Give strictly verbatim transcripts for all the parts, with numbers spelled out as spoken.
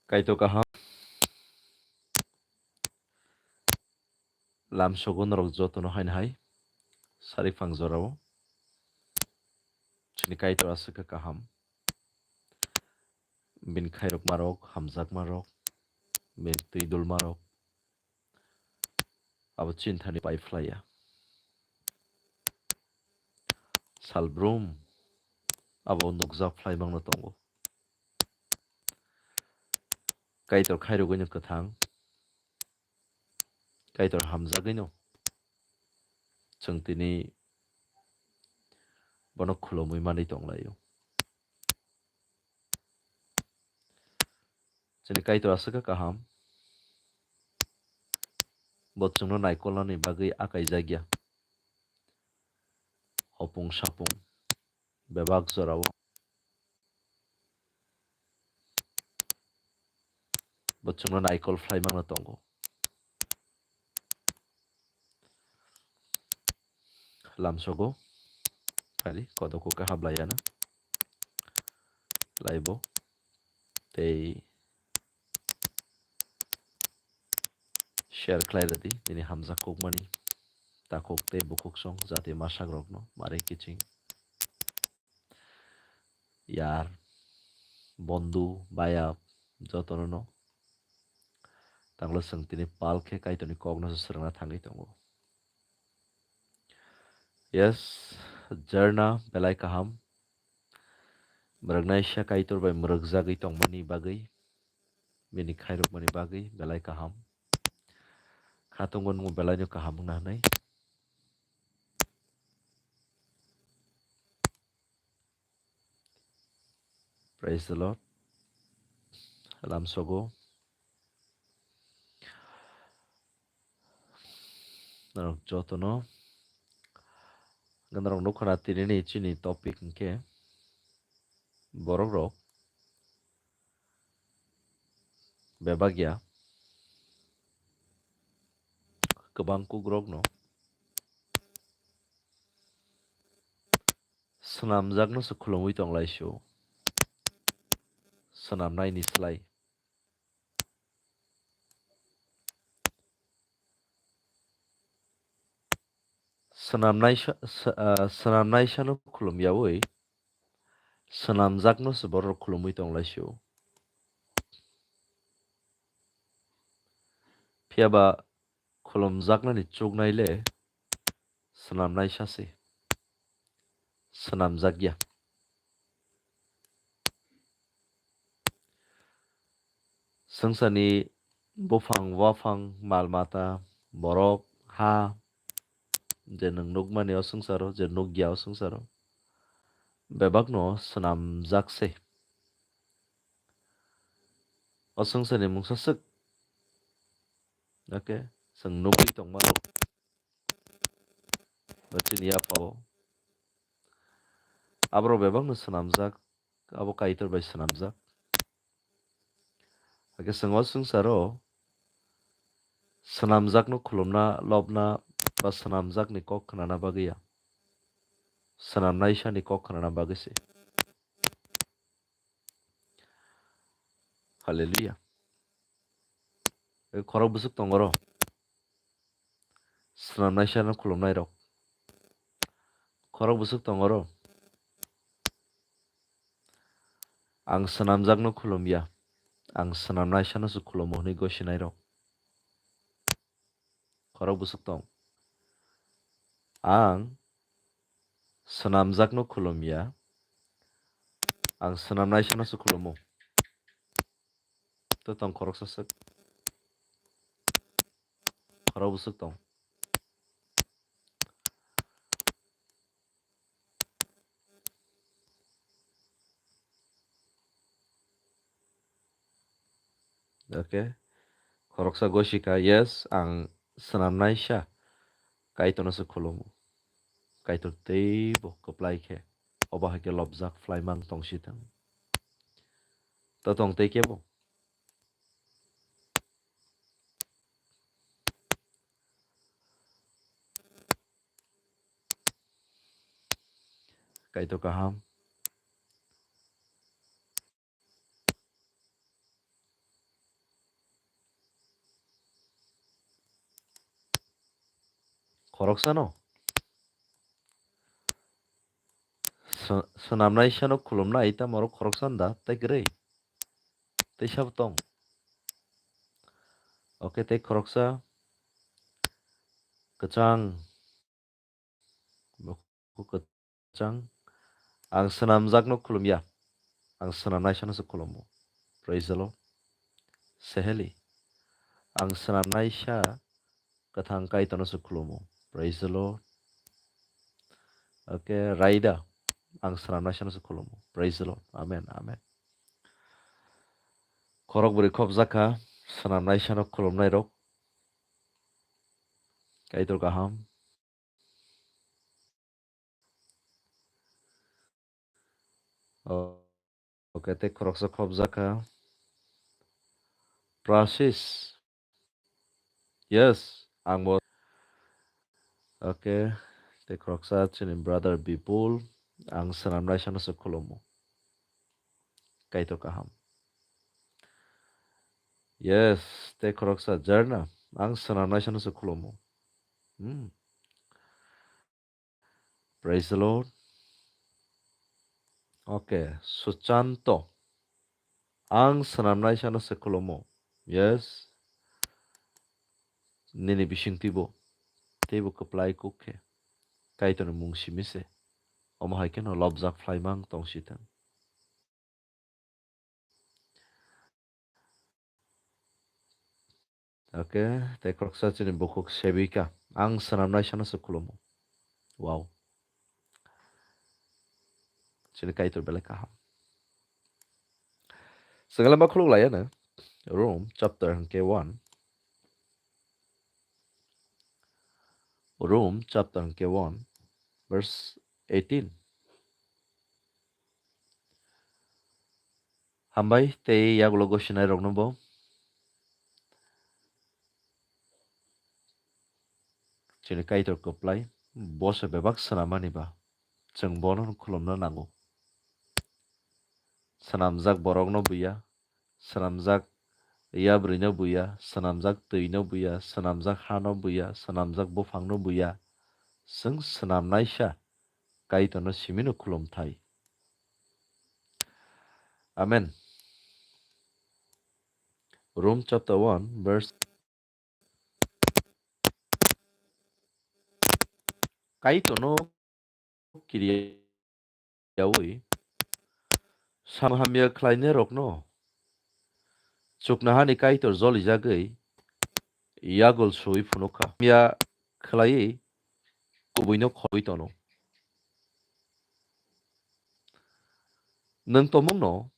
Kaitor kaham. Lamsogo norok jotono haino hai. Sari phang jorao. Chini Kaitor aswk khe kaham. Bini khairokmarok, hamjakmarok, bini twi dulmarok. Abo chini thani pai phlaiya. Salbrum abo nukjak phlai mangno tongo. Kaitor khairogwino kwthang, Kaitor hamjagwino chwng tini bono khulumwi manwi tonglaio. Chini Kaitor aswk khe kaham. Bo chwngno naikolnani bagwi akai jakya. Hopung sapung bebak jorao bo chwngno naikol phlai mano tongo. Lamsogo kali kodoko khe hablaiya na laibo tei share khlai rwdi nini hamjak kokmani takhuk tei bukhuk song jati masak rokno mari kiching yar, bondu, baya, jotono no. Tanglo chwng tini pal khe Kaitorni kokno se swrwngna thangwi tongo. Yes, Jarna belai kaham. Mwrwknaisa Kaitor bai mwrwkjagwi tongmani bagwi, bini khairokmani bagwi belai kaham. Khatungo nwng belaino kaham wngna hwnwi. Praise the Lord. Lamsogo. Norok jotono. Norok nukha na tinini chini topic hwnkhe borok rok bebak ya kwbang kukrokno swnamjakno se khulumwi tonglaisio, swnamnaini slai. Swnamnaisa-, sw-, ah, swnamnaisano khulumyawi, swnamjakno se borok khulumwi tonglaisio. Phiya ba khulumjaknani chuknai le swnamnaisa se, swnamjak ya. Swngcharni buphang, waphang, mal mata, borok, ha, je nwng nukmani o swngcharo, je nukya o swngcharo, bebakno swnamjak se. O swngcharni mungsa swk. Okay, chwng nugwi tongma rok. Ba chini yapha o. Aborok bebakno swnamjak, abo Kaitor bai swnamjak. Hakhe chwng o swngcharo swnamjakno khulumna, lobna ba swnamjakni kok khnana bagwi ya. Swnamnaisani kok khnana bagwi se. Hallelujah. Khorok bwswk tong oro. Swnamnaisano khulumnairok. Khorok bwswk tong oro. Ang swnamjakno khulumya. Ang swnamnaisano se khulumo hwnwi gosinairok. Khorok bwswk tong. Ang swnamjakno khulumya. Ang swnamnaisano se khulumo. To tong khoroksa swk. Khorok bwswk tong. Okay. Khoroksa gosika, yes, ang swnamnaisa Kaitorno se khulumo. Kaitor teibo kwplai khe obo hai khe lobjak phlaimang tong si thang. To tong tei kebo. Kaitor kaham. Khoroksano? Sw-, swnamnaisano khulumnai, tamo oro khoroksa da, tei kwrwi? Tei sabo tong? Oke, tei khoroksa kwchang. Bukhuk kwchang. Ang swnamjakno khulumya. Ang swnamnaisano se khulumo. Praise the Lord. Seheli. Ang swnamnaisa kwthang Kaitorno se khulumo. Praise the Lord. Oke, Raida. Ang swnamnaisano se khulumo. Praise the Lord. Amen. Amen. Khorok bwrwi khopjakha. Swnamnaisano khulumnairok. Kaitor kaham. O-, oke, tei khoroksa khopjakha. Prasis. Yes, ang bo. Oke, tei khoroksa chini brother Bipul. Ang swnamnaisano se khulumo. Kaitor kaham. Yes, tei khoroksa Jarna. Ang swnamnaisano se khulumo. Hmm. Praise the Lord. Oke, Suchanto. Ang swnamnaisano se khulumo. Yes. Nini bisingtwibo. Teibo kwplai kuk khe. Kaitorni mung simi se. Omo hai kheno lobjak phlaimang tong sithang. Oke, tei khoroksa chini bukhuk Sevika. Ang swnamnaisano se khulumo. Wow. Chini Kaitor belai kaham. Sengala ma khuluk laiya na. Rome chapter hwnkhe one. Rome chapter hwnkhe one, verse eighteen. Hambai tei yagulo gosinairokno bo. Chini Kaitor kwplai, bo se bebak swnamani ba, chwng bono khulumna nango. Swnamjak borokno buya, swnamjak yabrwino buya, swnamjak twino buya, swnamjak hano buya, swnamjak buphangno buya, chwng swnamnaisa Kaitorno simino khulumthai. Amen. Rome chapter one, verse. Kaitorno kiriyaui samung hamya khlainairokno chuknohani Kaitor jolijagwi yagul suwi phunukha. Hamya khlaiwi kubuino khorwi tono. Nwng tongmungno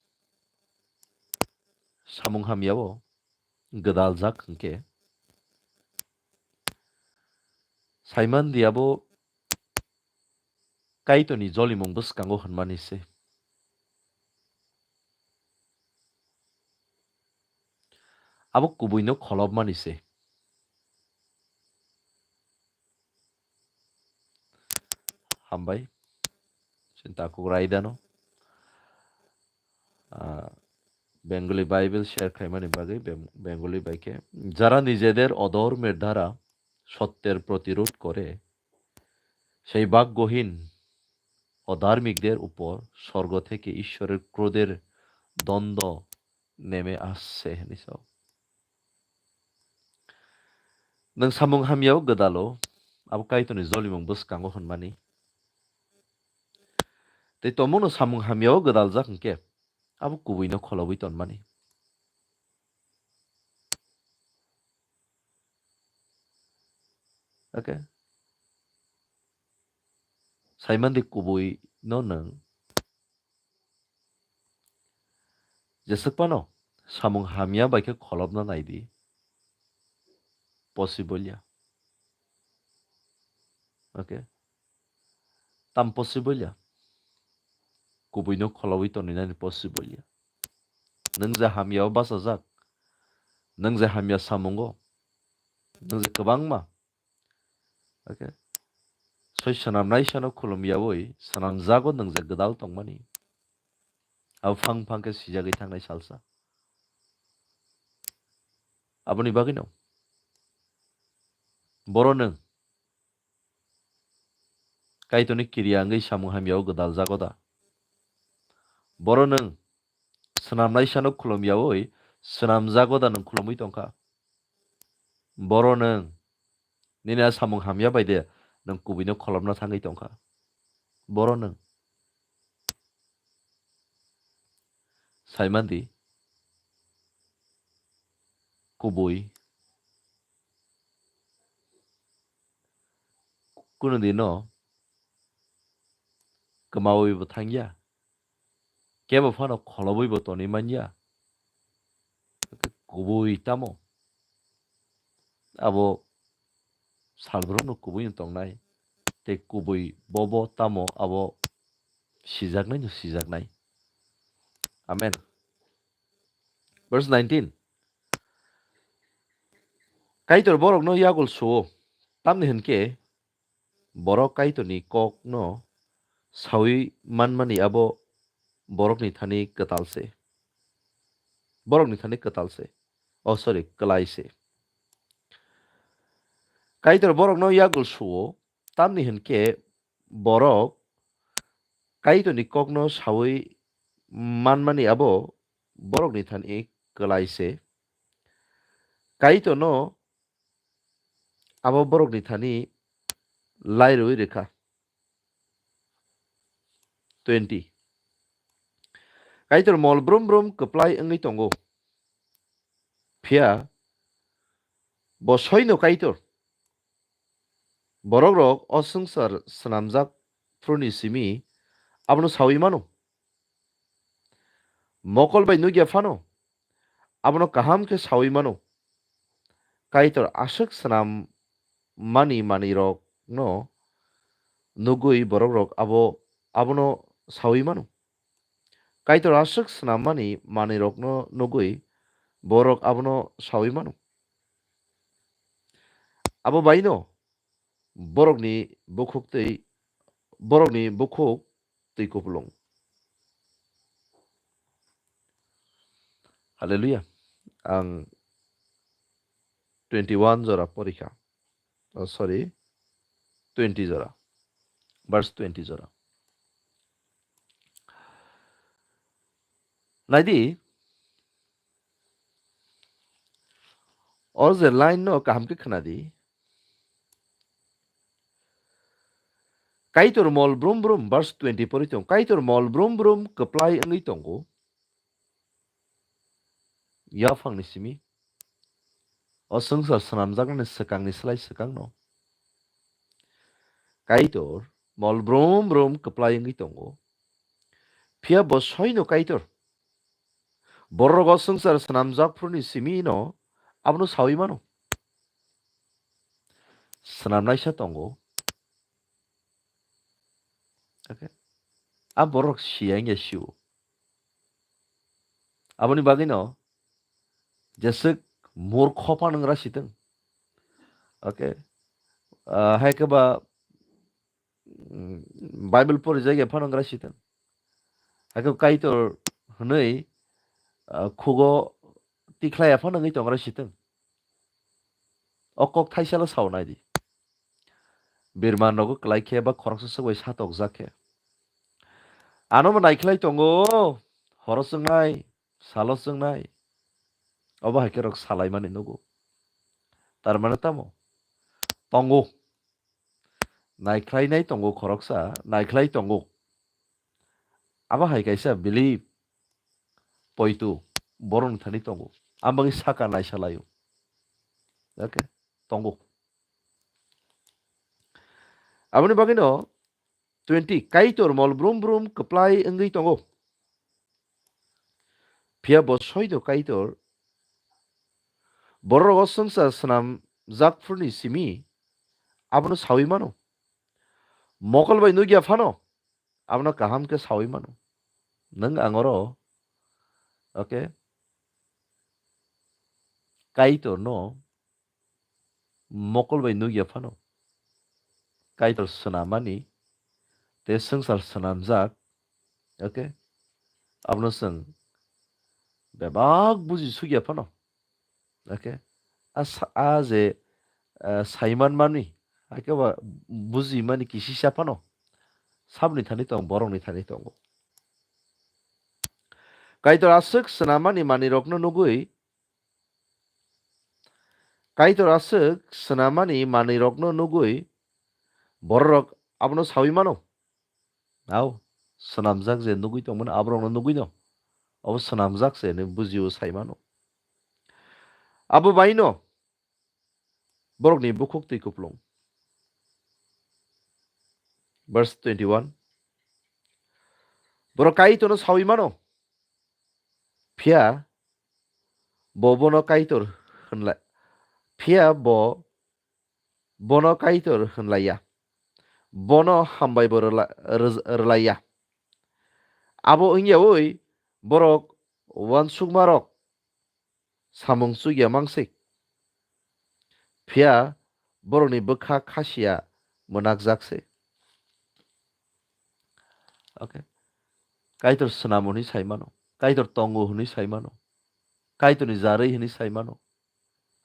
samung hamyao gwdaljak hwnkhe, saiman di abo Kaitorni jolimung bwskango hwnmani se. Abo kubuino kholopmani se. Hambai. Chini takhuk Raidano, ah, Bengali Bible share khaimani bagwi Beng-, Bengali bai khe, যারা নিজেদের অধর্মের দ্বারা সত্যের প্রতিরোধ করে, সেই ভাগ্যহীন অধার্মিকদের উপর স্বর্গ থেকে ঈশ্বরের ক্রোধের দণ্ড নেমে আসছে, hinwi sao. Nwng samung hamyao gwdalo, abo Kaitorni jolimung bwskango hwnmani. Tei tongmungno samung hamyao gwdaljak hwnkhe, abo kubuino kholobwi tonmani. Oke. Saimandi kubuino nwng jeswk phano samung hamya bai khe kholopna nai di. Possible ya. Oke. Tam possible ya. Kubuino kholowi tonwi nani possible ya. Nwng je hamyao bachajak, nwng je hamya samungo, nwng je kwbangma, oke, soi swnamnaisano khulumyawi swnamjago nwng je gwdal tongmani. Abo phang phang khe swijagwi thangnai salsa. Aboni bagwino boro nwng Kaitorni kiriya wngwi samung hamyao gwdaljago da? Boro nwng swnamnaisano khulum yaui swnamjago da nwng khulumwi tongkha? Boro nwng nini a samung hamya bai de nwng kubuino kholopna thangwi tongkha? Boro nwng saimandi, kubui kunu dino kwmaui bo thangya, kebo phano kholobwi bo tonwi manya. Kubui tamo? Abo salbrumno kubui no tongnai, tei kubui bobo tamo abo sijaknai no sijaknai. Amen. Verse nineteen. Kaitor borokno yagul suo, tamni hwn khe borok Kaitorni kokno saui manmani abo borokni thani kwtal se. Borokni thani kwtal se. Oh, sorry, kwlai se. Kaitor borokno yagul suo, tamni hwn khe borok Kaitorni kokno saui manmani abo borokni thani kwlai se. Kaitorno abo borokni thani lai rwui rwkha. Twenty. Kaitor mol brum brum kwplai wngwi tongo. Phiya bo soino Kaitor. Borokrok o swngchar swnamjak phuruni simi abono saui mano. Mokol bai nukya phano abono kaham khe saui mano. Kaitor aswk swnam mani manwirokno nugwi borokrok abo, abono saui mano. Kaitor aswk swnam mani manwirokno nugwi borok abono saui mano. Abo baino borokni bukhuk tei, borokni bukhuk tei kupulung. Hallelujah. Ang twenty-one jora porikha. Oh, sorry, twenty jora. Verse twenty jora. Naidi, o je line no kaham khe khwnadi. Kaitor mol brum brum, verse twenty pori tong. Kaitor mol brum brum kwplai wngwi tongo. Yaphangni simi o swngchar swnamjaknani swkangni slai swkangno Kaitor mol brum brum kwplai wngwi tongo. Phiya bo soino Kaitor. Borok o swngchar swnamjak phuruni simi no abono saui mano. Swnamnaisa tongo. Okay. A borok siya wngya sio. Aboni bagwino jeswk murkho phano wng ra sitwng. Okay. Ah, hai khe ba, mm, Bible porijak ya phano wng ra sitwng. Hai khe Kaitor hwnwi, ah, khugo tikhlai ya phano wngwi tong ra sitwng. O kok thaisalo sao naidi. Birman rogo kwlai khe ba khoroksa swk bai satokjak khe. Ano bo naikhlai tongo, horo chwngnai, salo chwngnai. Obo hai khe rok salaimani nugo. Tar mane tamo? Tongo. Naikhlainai tongo khoroksa, naikhlai tongo. Abo hai kaisa belief, poito, borokni thani tongo. Ang bagwi saka naisa laio. Okay, tongo. Aboni bagwino twenty, Kaitor mol brum brum kwplai wngwi tongo. Phiya bo soido Kaitor borok o swngchar swnamjak phuruni simi abono saui mano. Mokol bai nukya phano abono kaham khe saui mano. Nwng ang oro, okay, Kaitorno mokol bai nukya phano Kaitor swnamani tei swngchar swnamjak, okay, abono chwng bebak buji sukya phano, okay, a sa-, a je, ah, saiman mani, hakhe ba bujimani kisisa phano sabni thani tong, borokni thani tongo. Kaitor aswk swnamani manwirokno nugwi, Kaitor aswk swnamani manwirokno nugwi bororok abono saui mano. Au, swnamjak je nugwi tongmani aborokno nugwino, obo swnamjak se hwnwi bujio sai mano. Abo baino borokni bukhuk twi kuplung. Verse twenty-one. Borok Kaitorno saui mano, phiya bo bono Kaitor hwnlai, phiya bo bono Kaitor hwnlaiya, bono hambai bo rwla-, rwj-, rwlaiya. Abo wngyaui borok uansukmarok samung chukya mangsik, phiya borokni bwkha khasiya mwnakjak se. Okay. Kaitor swnamo hwnwi sai mano, Kaitor tongo hwnwi sai mano, Kaitorni jarwi hwnwi sai mano.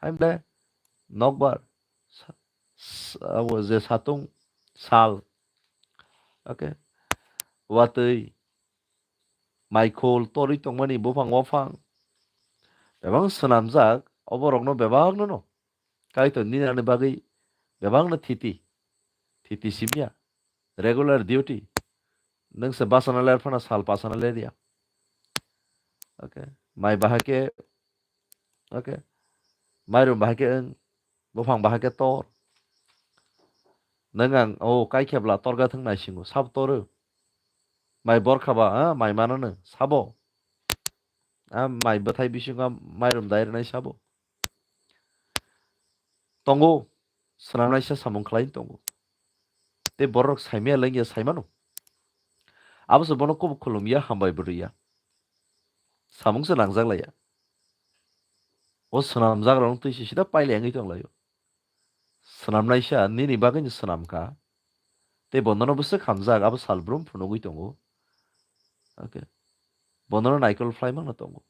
Hai bwle nokbar sa-, s-, abo je satung sal, okay, watwi, maikhol torwi tongmani buphang waphang bebak swnamjak, oborokno bebakno no Kaitor ninani bagwi bebakno thiti, thiti simya, regular duty. Nwng se bachana ler phano sal bachana ler ya. Okay. Mai bahai khe, okay, mairum bahai khe wng, buphang bahai khe tor. Nwng ang, o, kaikhebla torga thwng naisingo, sabo toro. Mai borkha ba, ha, mai manano, sabo. A mai bwthai bisingo mairum dai rwnai sabo. Tongo, swnamnaisa samung khlai tongo. Tei borok saimaya lengya saimano. Abo se bono kubuk khulumya, hambai bo rwya. Samung se nangjaklaiya. O swnamjakrokno twi se sida pailai wngwi tonglaio. Swnamnaisa nini bagwino swnamkha. Tei bo nono bwswk hamjak, abo salbrum phunugwi tongo. Okay. Bo nono naikol phlai mano tongo.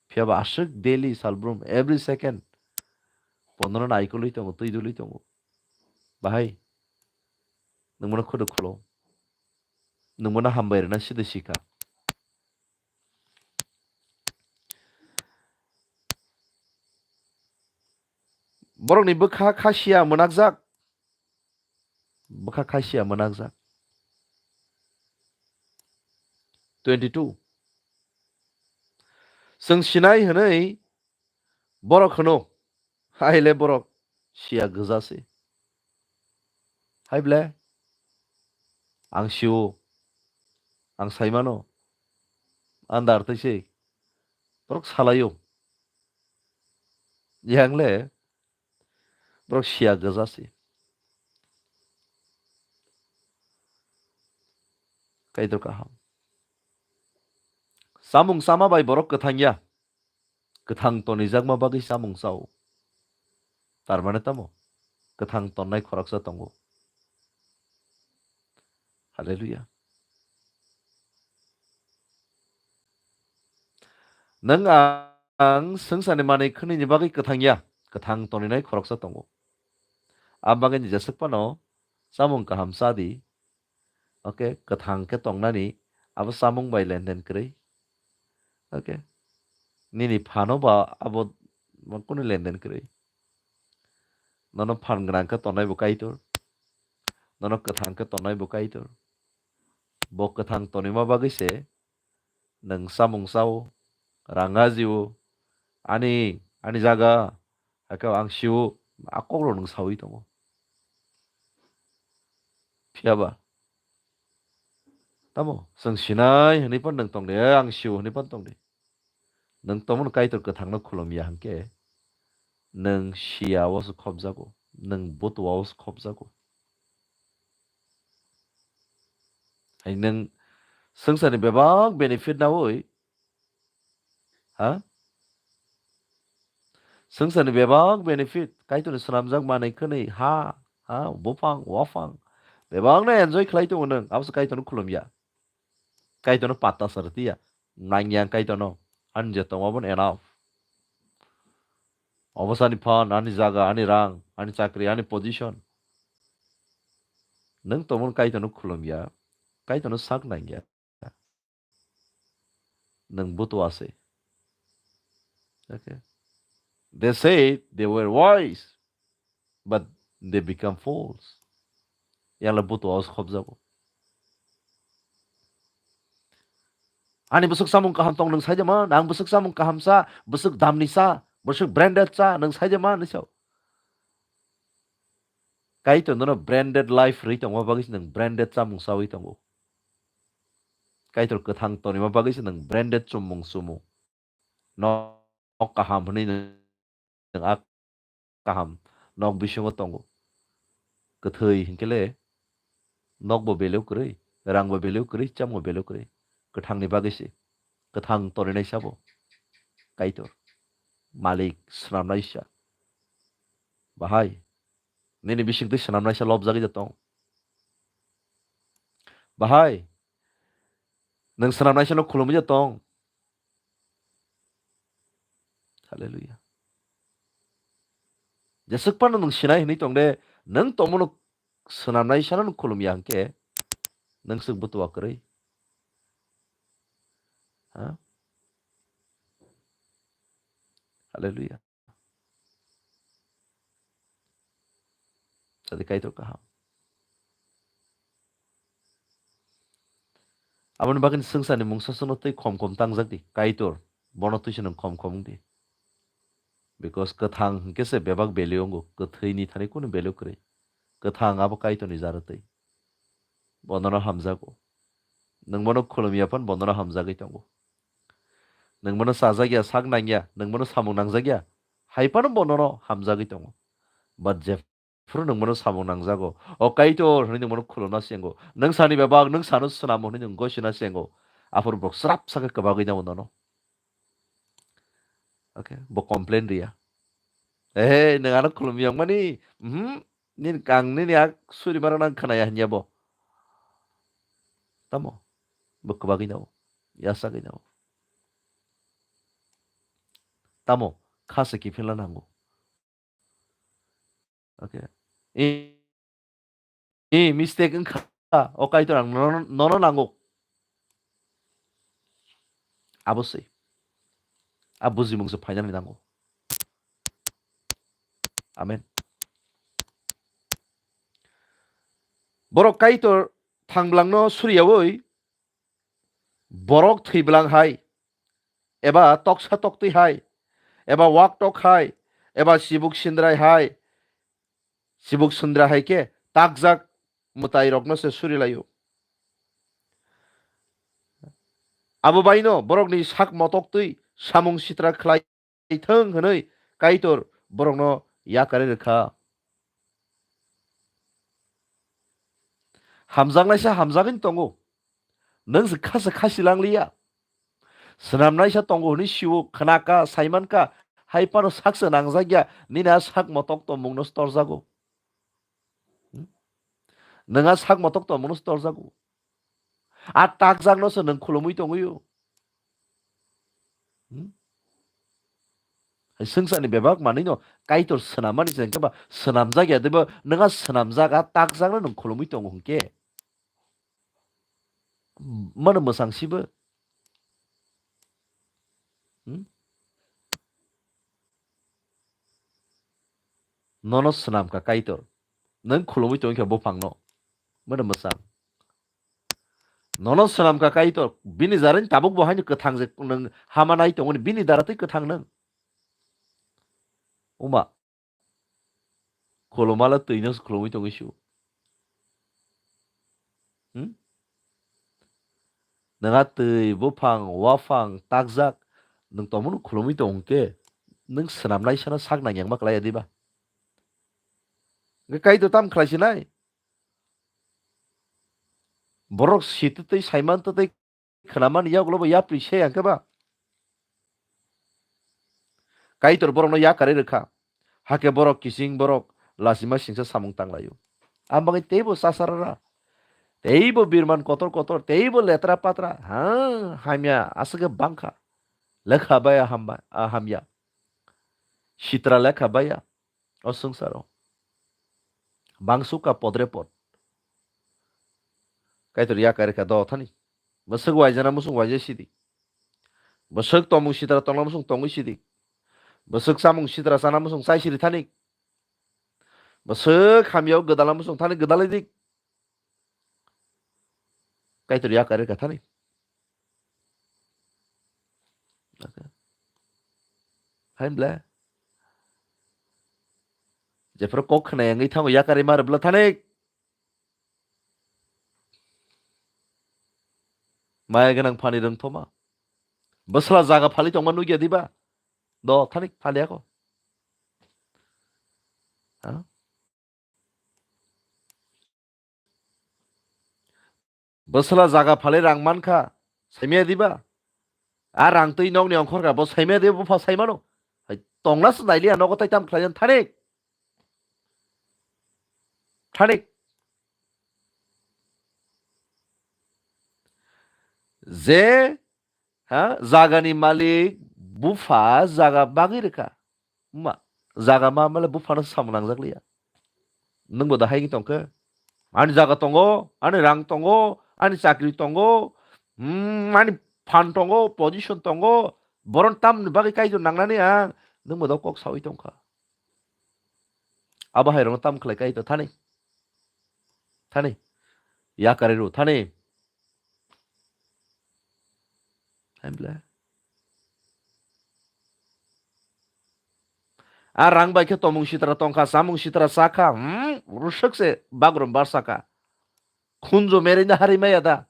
Phiya ba aswk daily salbrum, every second bo nono naikolwi tongo, twi dulwi tongo. Bahai, nwng bono khudu khulo. Nwng bono hambai rwna sida sikha. Borokni bwkha khasiya mwnakjak. Bwkha khasiya mwnakjak. Twenty-two. Chwng sinai hwnwi borok hwno, haile borok siya gwja se. Hai ble, ang sio, ang saimano, andar twi se, borok salaio. Yang le, borok siya gwja se. Kaitor kaham. Samung sama bai borok kwthang ya. Kwthang tonijakma bagwi samung chao. Tar mane tamo? Kwthang tonnai khoroksa tongo. Hallelujah. Nwng ang swngcharni manwi khwnwini bagwi kwthang ya, kwthang toninai khoroksa tongo. Abagwini jeswk phano chamung kaham cha di. Okay, kwthang khe tongnani abo chamung bai lenden kwrwi. Okay. Nini phano ba abo kunu lenden kwrwi. Nono phan gwnang khe tongnai bo Kaitor. Nono kwthang khe tongnai bo Kaitor. Bo kwthang tonima bagwi se nwng chamung chao, rang ajio, ani, ani jaga, hakhe ang sio, a kokrok nwng saui tongo. Phiya ba? Tamo, chwng sinai hwnwi phan nwng tong di, eh, ang sio hwnwi phan tong di. Nwng tongmani Kaitor kwthangno khulum ya hwnkhe, nwng siya o se khopjago, nwng butua o se khopjago. Hai nwng swngcharni bebak benefit naui, ha? Swngcharni bebak benefit, Kaitorni swnamjak manwi khwnwi ha, ha, buphang, waphang, bebakno enjoy khlai tongo nwng, abo se Kaitorno khulum ya. Kaitorno patta sar tiya. Nangya Kaitorno. Ani je tongo abono enough. Obo sani phan, ani jaga, ani rang, ani chakri, ani position. Nwng tongmani Kaitorno khulumya, Kaitorno sak nangya, nwng butua se. Okay. They said they were wise, but they become fools. Yala butua os khobjago. Ani bwswk samung kaham tong nwng saijama, nang bwswk samung kaham sa, bwswk damni sa, bwswk branded sa, nwng saijama ni sao. Kaitor nono branded life rwi tongma bagwi se nwng branded chamung sawi tongo. Kaitor kwthang tonima bagwi se nwng branded chummung chumo. Nok kaham hwnwi nwng nwng a kaham nok bisingo tongo. Kwthwi hinkhe le nokbo beleo kwrwi, rangbo beleo kwrwi, chamungbo beleo kwrwi. Kwthangni bagwi se kwthang toninai sabo Kaitor, Malik swnamnaisa. Bahai nini bisingtwi swnamnaisa lobjagwi da tong? Bahai nwng swnamnaisano khulumwi da tong? Hallelujah. Jeswk phano nwng sinai hwnwi tong de, nwng tongmano swnamnaisano nwng khulumya hwnkhe, nwng swk butua kwrwi. Ha? Hallelujah. Jadi Kaitor kaham. Aboni bagwi swngcharni mungsa swngno tei khom khom tangjak di. Kaitor, bono twi se nwng khom khom wng di. Because kwthang hwnkhe se bebak beleo wngo, kwthwini thani kunu beleo kwrwi. Kwthang abo Kaitorni jaro twi. Bonono hamjago. Nwng bono khulumya phan bonono hamjagwi tongo. Nwng bono chajakya, sak nangya, nwng bono samung nangjakya, hai phano bonono hamjagwi tongo. But je phuru nwng bono samung nangjago, "O Kaitor," hwnwi nwng bono khulumna sengo. Nwng sani bebak, nwng sano swnamo hwnwi nwng gosina sengo. Aphuru borok srap sakhe kwbagwi nabo nono. Okay, bo complain riya. "Ehe, nwng ano khulumya wngmani, mhm, nini kang nini ak suri mara nang khnaya," hwnya bo. Tamo? Bo kwbagwi nabo. Yasagwi nabo. Tamo? Kha se kiphilna nango. Okay. I, i mistake wngkha. O Kaitor ang nono, nono nango. Abo se. A bujimung se phainani nango. Amen. Borok Kaitor thangbwlangno suriyaui borok thwibwlang hai, eba toksa toktwi hai, eba waktok hai, eba chibuk sindrai hai, chibuk sindra hai khe takjak mwtairokno se surilaio. Abo baino borokni sak motoktwi samung sitra khlai thung hwnwi Kaitor borokno yakarwi rwkha. Hamjaknaisa hamjagwini tongo. Nwng se kha se khasi langliya. Swnamnaisa tongo hwnwi sio, khna kha, saiman kha, hai phano sak se nangjak ya, nini a sak motok tongmungno se torjago. Hmm? Nwng a sak motok tongmungno se torjago. A takjakno se nwng khulumwi tongwi o. Hmm? Hai swngcharni bebak manwino Kaitor swnammani se hwnkhe ba swnamjak ya, teibo nwng a swnamjak a takjakno nwng khulumwi tongo hwnkhe. Mano mwchang sibo. Hmm? Nono swnam kha Kaitor. Nwng khulumwi tongwi kha buphangno. Mano mwchang. Nono swnam kha Kaitor. Bini jarani tabuk bo haino kwthang je nwng hama nai tongoni. Bini dara tei kwthang nwng. Uma. Khulumala twino se khulumwi tongwi su. Hmm? Nwng a twi, buphang, waphang, takjak, nwng tongmano khulumwi tong hwnkhe, nwng swnamnaisano sak nangyangma klai ya diba? Hwnkhe Kaitor tam khlai sinai? Borok sitwtwi, saiman twtwi, khnamani yagulo bo yapri se hwnkhe ba? Kaitor borokno yakarwi rwkha. Hakhe borok kiching borok lachima singsa samung tanglaio. Ang bagwi teibo chasarara. Teibo birman kotor kotor, teibo letra patra. Ha, hamya aswkhe bangkha. Lekha baya hamba, ah, hamya. Sitra lekha baya. O swngcharo. Bangsuka podre pod. Kaitor yakari kha do thani. Bwswk waijana muchung waijai sidi. Bwswk tomung sitra tongna muchung tongwi sidi. Bwswk chamung sitra chana muchung chai sidi thani. Bwswk hamya o gwdalna muchung thani gwdalai di. Kaitor yakari kha thani. Hai bla. Jephuru kok khna yangwi thango yakari mar bla thani. Maya gwnang phani rwng thoma. Bwsla jaga phali tongma nugya diba? Do thani phali ako. Ha? Bwsla jaga phali rang mankha. Saimaya diba? A rang twi nokni ongkhor kha, bo saimaya diba, bupha saimano. Hai tongna se nailiya nogo tai tam khlaiyan thani. Thani. Je, ha, jagani malik bupha jaga bagwi rwkha. Ma, jaga ma male buphano samung nangjak liya. Nwngbo da hai tongkhe? Ani jaga tongo, ani rang tongo, ani chakri tongo, hmm, ani phan tongo, position tongo, boron tamni bagwi kaitor nangnani ang, nwngbo da kok sawi tongkha. Abo hai rokno tam khlai kaitor thani. Thani. Yakari ru thani. Hai bla. A rang bai khe tomung sitra tongkha, chamung sitra chakha, hmm, ruswk se bagrum bar saka. Khunju merina hari maya da.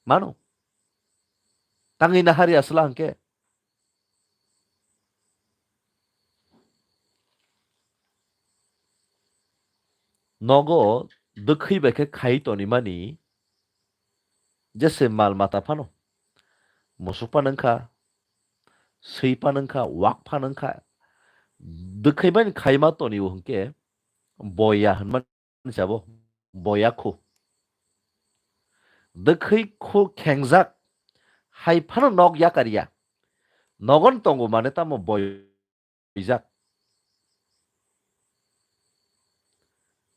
Mano. Tangwi na hari asla hwnkhe. Nogo dwkhwi bai khe khai tonimani jese mal mata phano. Musuk phano wngkha, swi phano wngkha, wak phano wngkha. Dwkhwi bai khai ma toni o hwnkhe boya hwnmani sabo boya khu. Dwkhwi khu khengjak hai phano nok yakar ya. Nogon tongo mane tamo boy rijak.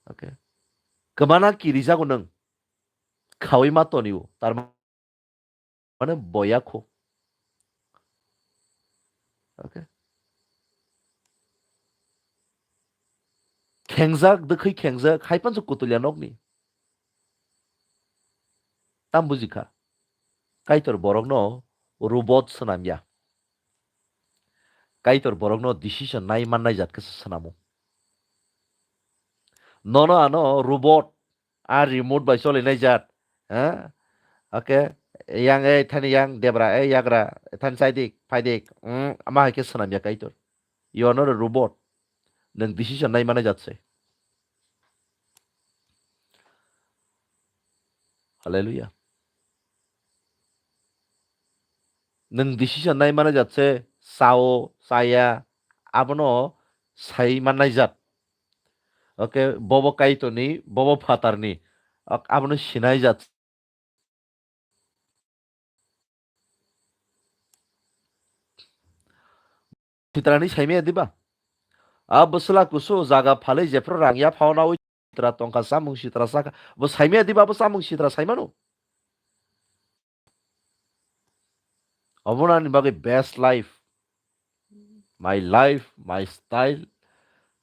Okay. Kwmana kirijago nwng. Khawi ma toni o. Tar mane boya khu. Okay. Khengjak, dwkhwi khengjak, hai pansu kutulya nokni. Tam bujikha. Kaitor borokno robot swnamya. Kaitor borokno decision nai mannai jat khe se swnamo. Nono ano robot, a remote bai cholinai jat, ha? Okay, yang ei thani yang debra, ei yagra, thani chaidik, phaidik, mm, ama hai khe swnamya Kaitor. You are not a robot. Nwng decision nai mannai jat se. Hallelujah. Nwng decision nai mannai jat se, sao, saya, abono sai mannai jat. Okay, bobo Kaitorni, bobo Phatarni, ok, abono sinai jat. Sitrani saimaya diba? A bwsla kusu jaga phalwi jephru rang ya phauna ui sitra tongkha, chamung sitra sakha. Bo saimaya diba, bo chamung sitra saimano? Obo nani bagwi best life. My life, my style,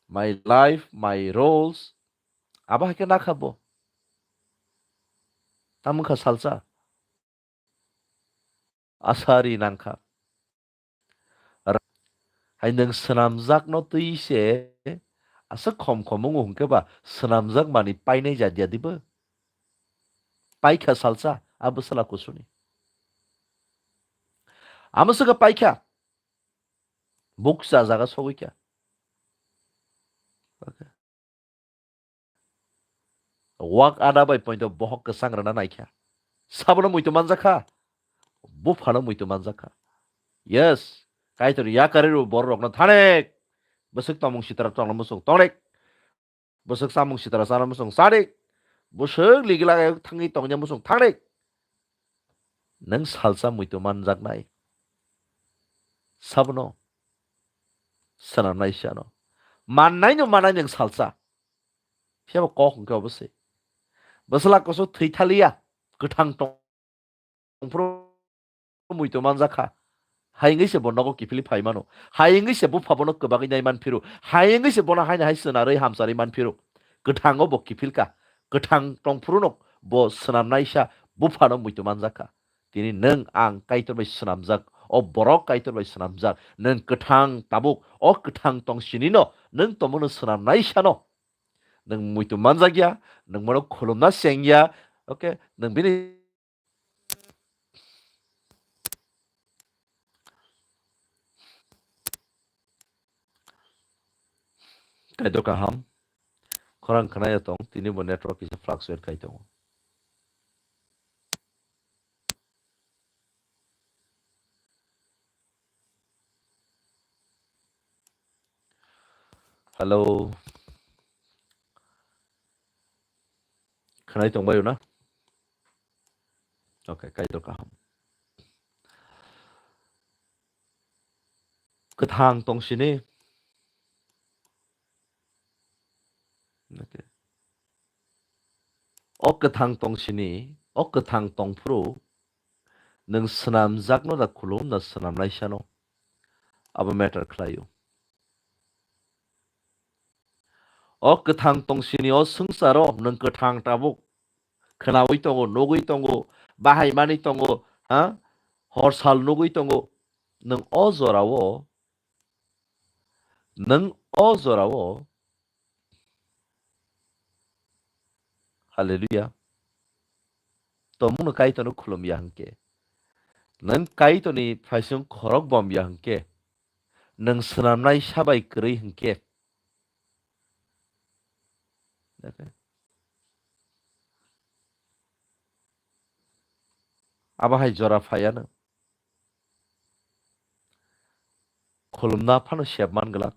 my life, my roles. Abo hai khe nakha bo. Tamungkha salsa. Asari nangkha. Ra-, hai nwng swnamjakno twi se aswk khom khom wngo hwnkhe ba swnamjakmani painai jat ya dibo? Paikha salsa a bwsla kusuni. Amo swkha paikha. Bukcha jaga sogwi kha. Wak ada bai poito bohok kwchang rwna naikha. Sabono muitu manjakha. Buphano muitu manjakha. Yes. Kaitor yakari rw borok rokno thanek. Bwswk tomung sitra tongna muchung tongnek. Bwswk chamung sitra chana muchung chadik. Bwswk ligila thangwi tongya muchung thangdik. Nwng salsa muitu manjaknai. Sabono swnamnai siyano. Mannaino manai nwng salsa. Phiyaba kok hwnkhe obo se. Bwsla kusu thwi thaliya, kwthang tong phuru muitu manjak kha. Hai wngwi se bo nogo kiphilwi phai mano. Hai wngwi se bupha bono kwbangwi nai man phiro. Hai wngwi se bono haino hai swnarwi hamcharwi man phiro. Kwthango bo kiphil kha. Kwthang tong phuru no bo swnamnaisa buphano muitu manjak kha. Tini nwng ang Kaitor bai swnamjak. O borok Kaitor bai swnamjak. Nwng kwthang tabuk. O kwthang tong sini no nwng tomono swnamnaisa no. Nwng muitu manjak ya. Nwng bono khulumna seng ya. Okay. Nwng bini Kaitor kaham. Khorang khwnaya tong, tini bo network kisa fluctuate khai tongo. Hello. Khwnai tongbaio na? Okay, Kaitor kaham. Kwthang tong sini. Okay. O kwthang tong sini, o kwthang tong phuru nwng swnamjakno da khulum na swnamnaisano? Abo matter khlaio. O kwthang tong sini o swngcharo nwng kwthang tabuk khwnaui tongo, nugui tongo, bahai mani tongo, ha? Hor sal nugui tongo. Nwng o jorao, nwng o jorao, Hallelujah. Tomungno Kaitorno khulum ya hwnkhe, nwng Kaitorni phaising khorok bom ya hwnkhe, nwng swnamnai sabai kwrwi hwnkhe, abo hai jora phaiya nwng. Khulumna phano sep man glak,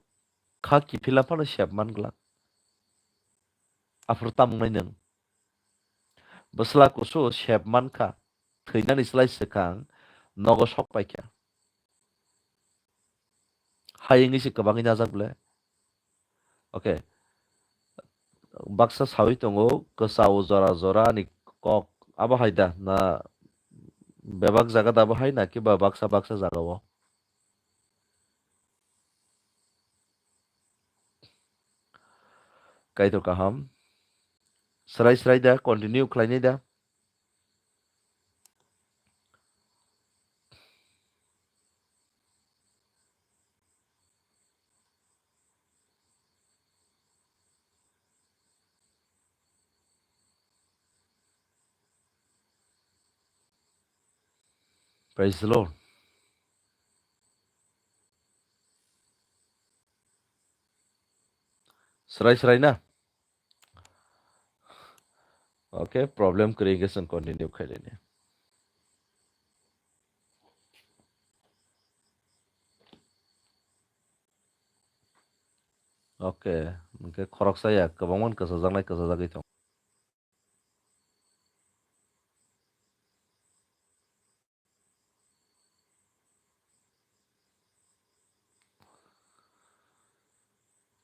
kha kiphilna phano sep man glak. Aphuru tamung nai nwng? Bwsla kusu sep man kha, thwinani slai swkang nogo sok pai kha. Hai wngwi se kwbangwi najak le. Okay. Baksa sawi tongo, kwchao jora jora ni kok. Abo hai da na bebak jaga da abo hai na kiba baksa baksa jaga o? Kaitor kaham. Srai srai da, continue khlainai da. Praise the Lord. Srai srai na? Okay, problem kwrwi hwnkhe chwng continue khailini. Okay, hwnkhe khoroksa ya kwbangma kwchajaknai kwchajagwi tongo.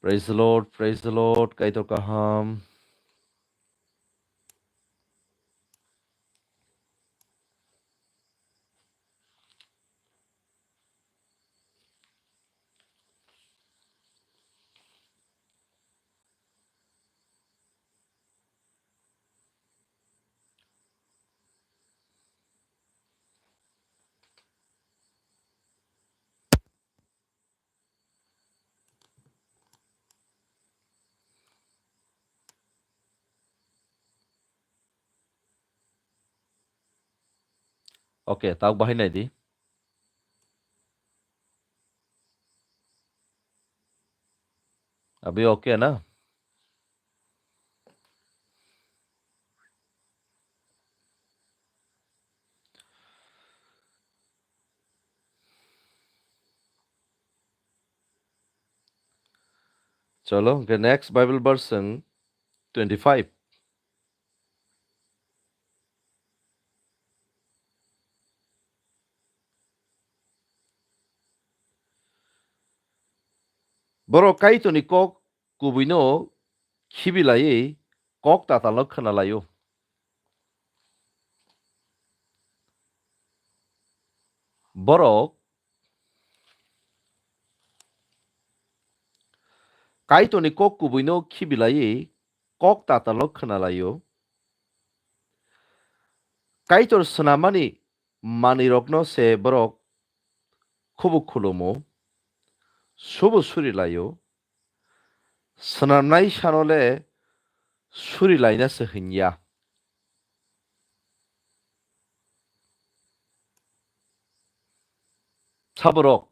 Praise the Lord, praise the Lord, Kaitor kaham. Okay, tak bahai nai di. Abi okay na? Cholo, hwnkhe next Bible verse chwng twenty-five. Borok Kaitorni kok kubuino khibilaiwi kok tatalno khwnalaio. Borok Kaitorni kok kubuino khibilaiwi kok tatalno khwnalaio. Kaitor swnamani manwirokno se borok khubu khulumo, subu surilaio. Swnamnai sano le surilaina se hwnya. Saborok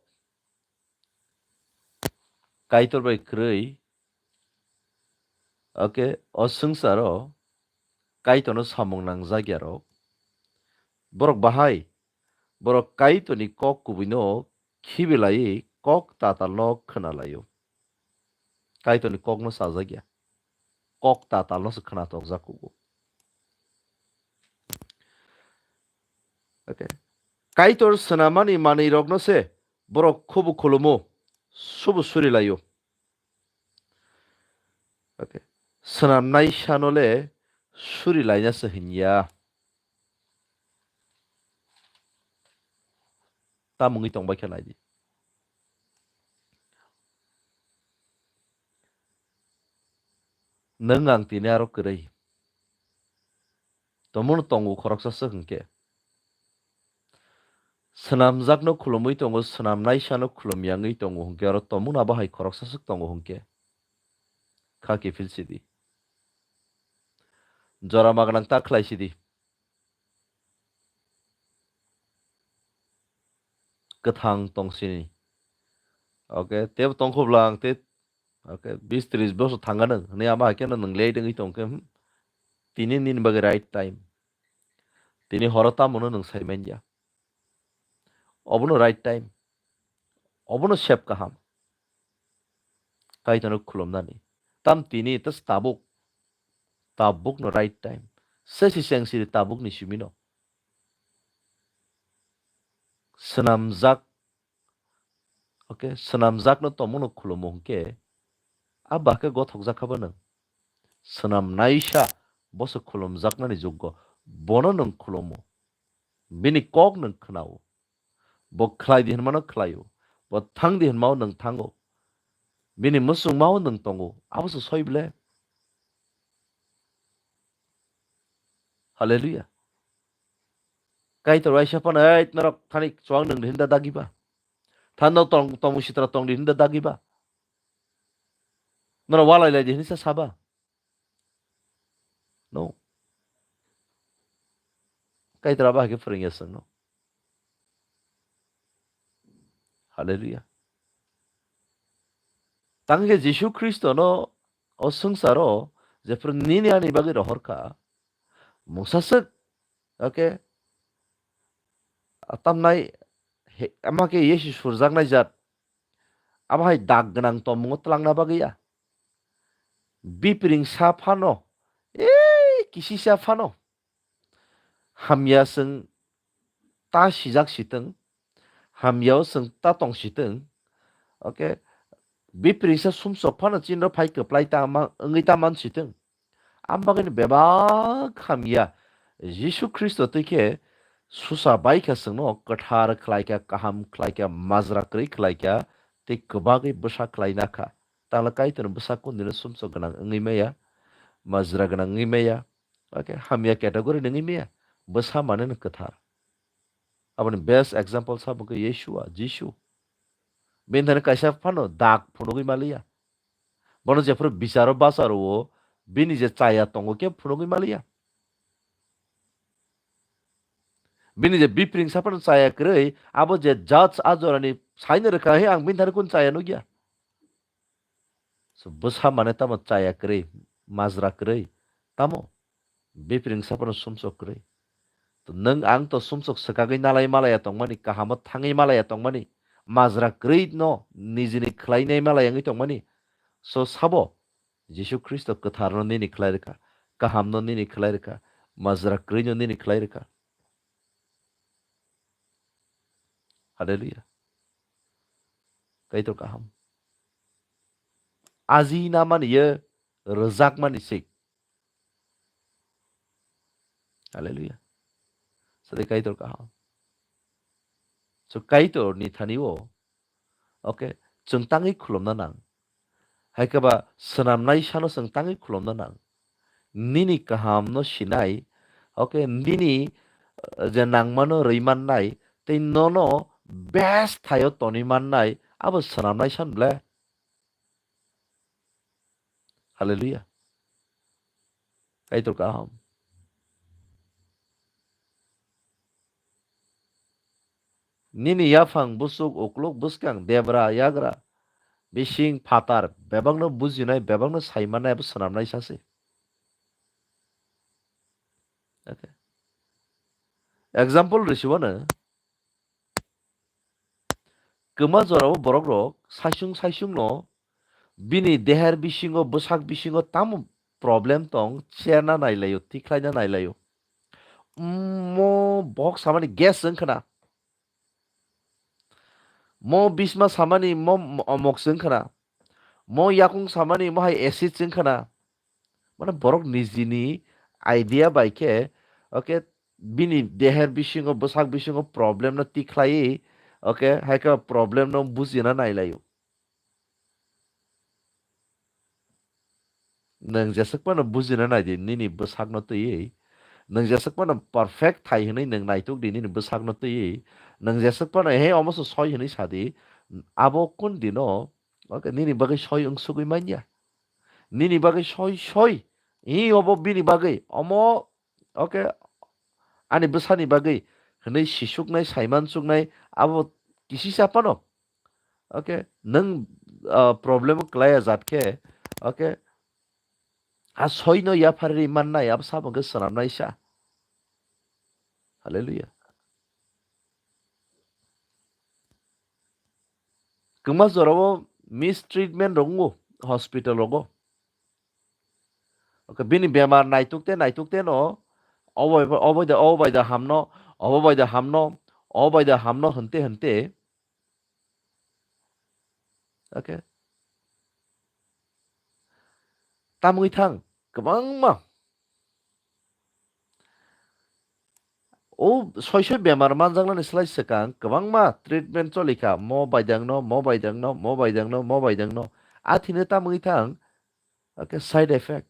Kaitor bai kwrwi, okay, o swngcharo Kaitorno samung nangjakya rok. Borok bahai, borok Kaitorni kok kubuino khibilaiwi kok tatalno khwnalaio. Kaitorni kokno chajakya. Kok tatalno se khwna tokjak kugo. Okay. Kaitor swnamani manwirokno se borok khubu khulumo, subu surilaio. Okay. Swnamnai sano le surilaina se hwnya. Tamungwi tongbai khe naidi. Nwng ang tini aro kwrwi. Tomono tongo khoroksa swk hwnkhe. Swnamjakno khulumwi tongo, swnamnai sano khulumyangwi tongo hwnkhe, oro tomono abo hai khoroksa swk tongo hwnkhe. Kha kiphil sidi. Jora magwnang ta khlai sidi. Kwthang tong sini. Okay, tebo tongkho bwla ang te, okay, bis tris bosor thangano hwnwi ama hai kheno nwng late wngwi tongkhe, hmm? Tini nini bagwi right time. Tini horo tamono nwng sai manya. Obono right time. Obono sep kaham. Kaitorno khulumnani. Tam tini tas tabuk. Tabukno right time. Sesi sengsiri tabukni simino. Swnamjak, okay, swnamjakno tomono khulumo hwnkhe, a ba khe gothokjak kha bo nwng. Swnamnaisa bo se khulumjaknani juggo, bono nwng khulumo. Bini kok nwng khwnao. Bo khlai di hwnmano khlaio. Bo thang di hwnmao nwng thango. Bini muchungmao nwng tongo. Abo se soi ble. Hallelujah. Kaitor waisa phano, "Ei, norok thani chuang nwng di hinda dagiba? Thano tong, tongmung sitra tong di hinda dagiba? Norok walai lai di hinsa saba?" No. Kaitor abo hai khe phwrwngya chwngno. Hallelujah. Tangkhe Jisu Khristono o swngcharo jephru nini ani bagwi rohor kha, mungsa swk, okay, tamnai he, ama khe Yesu surjaknai jat, abo hai dak gwnang tongmungo twlangna bagwi ya. Bipring sa phano, ei, kisisa phano. Hamya chwng ta sijak sitwng, hamyao chwng ta tong sitwng, okay, bipring sa sumsok phano chinro phai kwplai ta ma-, wngwi ta man sitwng. Am bagwino bebak hamya Jisu Khristo twi khe susa bai kha chwngno kwthar khlai kha, kaham khlai kha, majra kwrwi khlai kha, tei kwbagwi bwsa khlai na kha. Tangla Kaitorni bwsa kundino sumsok gwnang wngwi maya, majra gwnang wngwi maya, okay, hamya category ni wngwi maya, bwsa maneno kwthar. Aboni best example sa bo khe Yeshua, Jisu. Bini thani kaisa phano dak phunugwi maliya. Bono jephru bicharo bacharo o bini je chaya tongo khe phunugwi maliya. Bini je bipring sa phano chaya kwrwi, abo je judge a jorani saino rwkha, "He, ang bini thani kunu chaya nukya." So, bwsa mane tamo chaya kwrwi, majra kwrwi, tamo bipring sa phano sumsok kwrwi. To nwng ang to sumsok swkagwi nalai malaya tongmani, kahamo thangwi malaya tongmani, majra kwrwi no nijini khlainai malaya wngwi tongmani. So, sabo Jisu Khristo kwtharno nini khlai rwkha, kahamno nini khlai rwkha, majra kwrwino nini khlai rwkha. Hallelujah. Kaitor kaham. Aji na mani ye rwjak mani sik. Hallelujah. Sade Kaitor kaham. Kaitor ni thani o, okay, chwng tangwi khulumna nang. Hai khe ba swnamnai sano chwng tangwi khulumna nang. Nini kaham no sinai, okay, nini, uh, je nangmano rwi mannai, tei nono best thaio tonwi mannai, abo swnamnai san ble. Hallelujah. Kaitor kaham. Nini yaphang, busuk, ukluk, bwskang, debra, yagra, bising, phatar, bebakno bujinai, bebakno saimannai abo swnamnai sase. Okay. Example risiwano, kwma jorao borok rok saisung saisung no bini deher bisingo, bwsak bisingo tamo problem tong, cherna nailaio, tikhlaina nailaio. Mo bohok samani gas wng khna. Mo bisma samani mo mo-, omok wng khna. Mo yakung samani mo hai acid wng khna. Mane borok nijini idea bai khe, okay, bini deher bisingo, bwsak bisingo problem no tikhlaiwi, okay, hai khe problem no bujina nailaio. Nwng jeswk phano bujina nai di nini bwsakno twiwi. Nwng jeswk phano perfect thai hwnwi nwng naituk di nini bwsakno twiwi. Nwng jeswk phano, "He, omo se soi," hwnwi sa di. Abo kun dino, okay, nini bagwi soi wng sugwi manya. Nini bagwi soi, soi. Ih, obo bini bagwi. Omo, okay, ani bwsani bagwi hwnwi sisuknai, saiman suknai, abo kisisa phano. Okay, nwng, ah, problem o kwlai ya jat khe, okay, a soi no yapharwi mannai, abo sabo hwnkhe swnamnai sa. Hallelujah. Kwma jorao mistreatment rok wngo hospital rogo. Okay, bini bemar naituk te, naituk te no, obo, obo da, obo bai da hamno, obo bai da hamno, obo bai da hamno hwnte hwnte. Okay. Tamwi thang, kwbangma. O soi soi bemar manjaknani slai swkang kwbangma treatment cholikha, mo baidangno, mo baidangno, mo baidangno, mo baidangno. A thino tamwi thang, okay, side effect.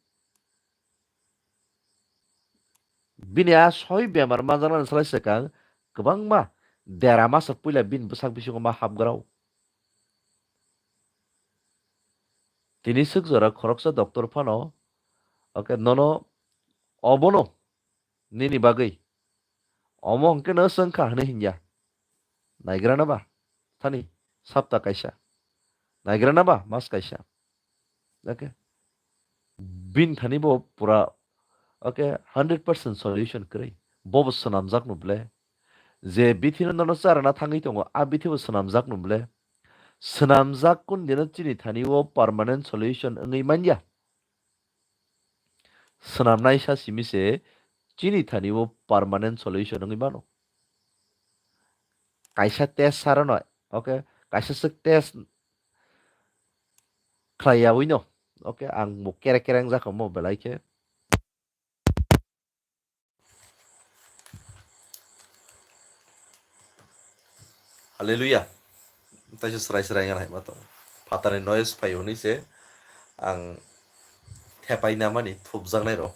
Bini a soi bemar manjaknani slai swkang kwbangma dera masa puila bini bwsak bisingo ma hapgrao. Tini swk jora khoroksa doctor phano, okay, nono obono nini bagwi omo hwnkhe no swngkha hwnwi hinya. Naigrana ba thani sapta kaisa, naigrana ba mas kaisa. Okay. Bin thani bo pura, okay, hundred percent solution kwrwi. Bobo swnamjak no ble. Je bithi no nono charana thangwi tongo, a bithi bo swnamjak no ble. Swnamjak kun dino chini thani o permanent solution wngwi manya. Swnamnai sa simi se chini thani o permanent solution wngwi mano. Kaisa test saro no, okay, kaisa swk test khlai yaui no, okay, ang bo kere kere wngjakha mo belai khe. Hallelujah. Taisa srai srai ngan hai ma tong. Phatarni noise phai hwnwi se ang thepai namani thupjaknai rok.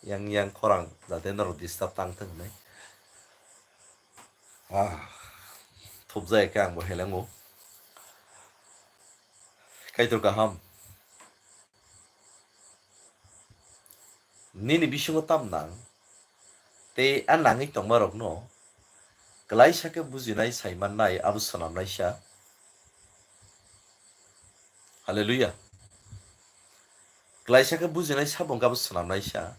Yang yang khorang jate norok disturb tang thung hwnwi. Ah, thupjak khe ang bo helengo. Kaitor kaham. Nini bisingo tam nang, tei a nangwi tongma rokno kwlaisa khe bujinai saimannai abo swnamnaisa. Hallelujah. Kwlaisa khe bujinai sabo wngkha abo swnamnaisa.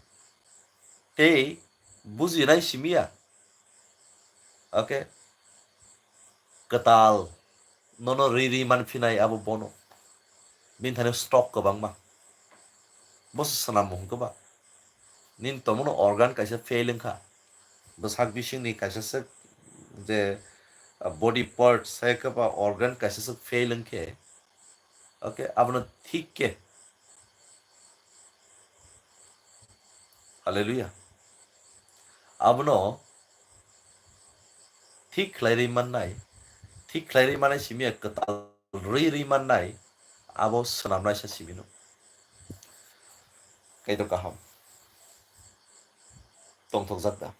Tei bujinai simiya. Okay. Kwtal nono ri ri manphinai abo bono. Bini thani stock kwbangma. Bo se swnamung hwnkhe ba. Nini tongmano organ kaisa fail wngkha. Bwsak bisingni kaisa swk je, ah, body parts hai khe ba organ kaisa swk fail wngkhe. Okay, abono thik khe. Hallelujah. Abono thik khlai rwi mannai. thik khlai rwi mannai simi ya, kwtal rwi rwi mannai, abo swnamnaisa simi no. Kaitor kaham. Tongthokjak da?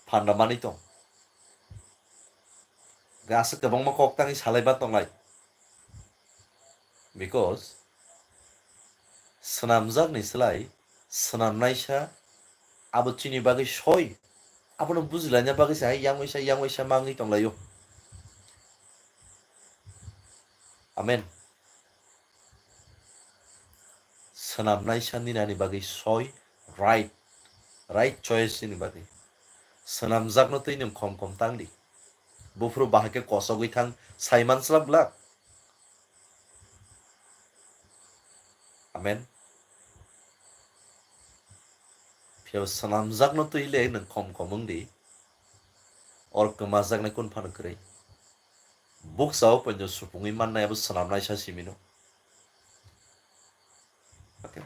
Phanda manwi tong. Aswk kwbangma kok tangwi salaiba tonglai. Because swnamjakni slai swnamnaisa abo chini bagwi soi. Abono bujilaina bagwi se hai yang waisa, yang waisa mangwi tonglaio. Amen. Swnamnaisa ninani bagwi soi, right, right choice ni bagwi. Swnamjakno twi nwng khom khom tangdi. Buphuru bahai khe kosogwi thang, saiman slap glak. Amen. Phiya swnamjakno twi le nwng khom khom wngdi. Or kwmajaknai kun phano kwrwi. Buksa o poito supungwi mannai abo swnamnaisa simi no. Okay.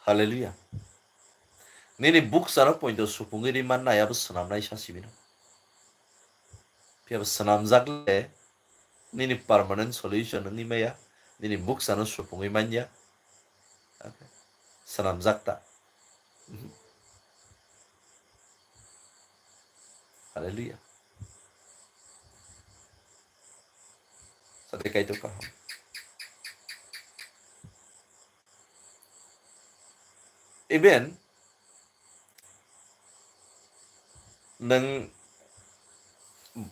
Hallelujah. Nini buksa no poito supungwi ri mannai abo swnamnaisa simi no. Phiya bo swnamjak le nini permanent solution wngwi maya, nini buksa no supungwi manya. Okay. Swnamjak ta. Mhm. Hallelujah. Sade Kaitor kaham. Even nwng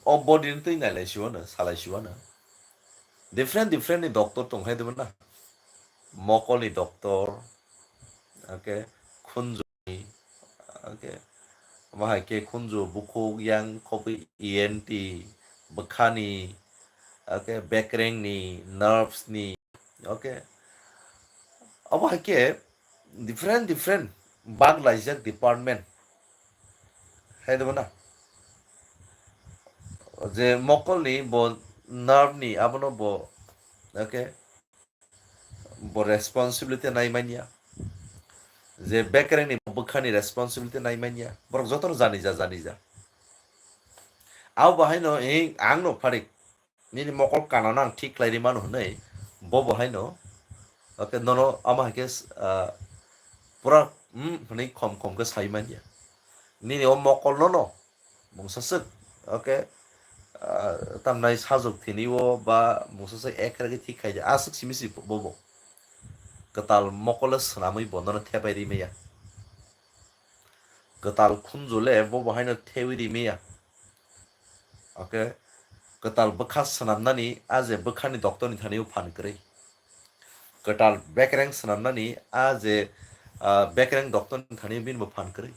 o body no twi nailai siwano, salai siwano. Different, different ni doctor tong hai dibana. Mokol ni doctor, okay, khunju ni, okay, omo hai khe khunju, bukhuk, yang, khobwi, E N T, bwkhani, okay, bekreng ni, nerves ni, okay. Omo hai khe different, different bag laijak department. Hai dibana? Je mokol ni bo nerve ni abono bo, okay, bo responsibility nai manya. Je bekreng ni bwkha ni responsibility nai manya. Borok jotono jani ja, jani ja. Abo bahai no, eh, ang no pharik. Nini mokol kana no ang thik khlai ri mano hwnwi bo bo haino, okay, nono ama hai khe, ah, pura, hmm, hwnwi khom khom khe sai manya. Nini o mokol no no mungsa swk, okay, ah, tamnai sajwk thini o ba mungsa swk ek ragi thik khai ja, aswk simi si bo bo. Kwtal mokol le swnamwi bo nono thepai ri maya. Kwtal khunju le bo bo haino thewi ri maya. Okay, kwtal bwkha swnamnani a je bwkhani doctor ni thani o phan kwrwi. Kwtal bekreng swnamnani a je, ah, bekreng doctor ni thani o bini bo phan kwrwi.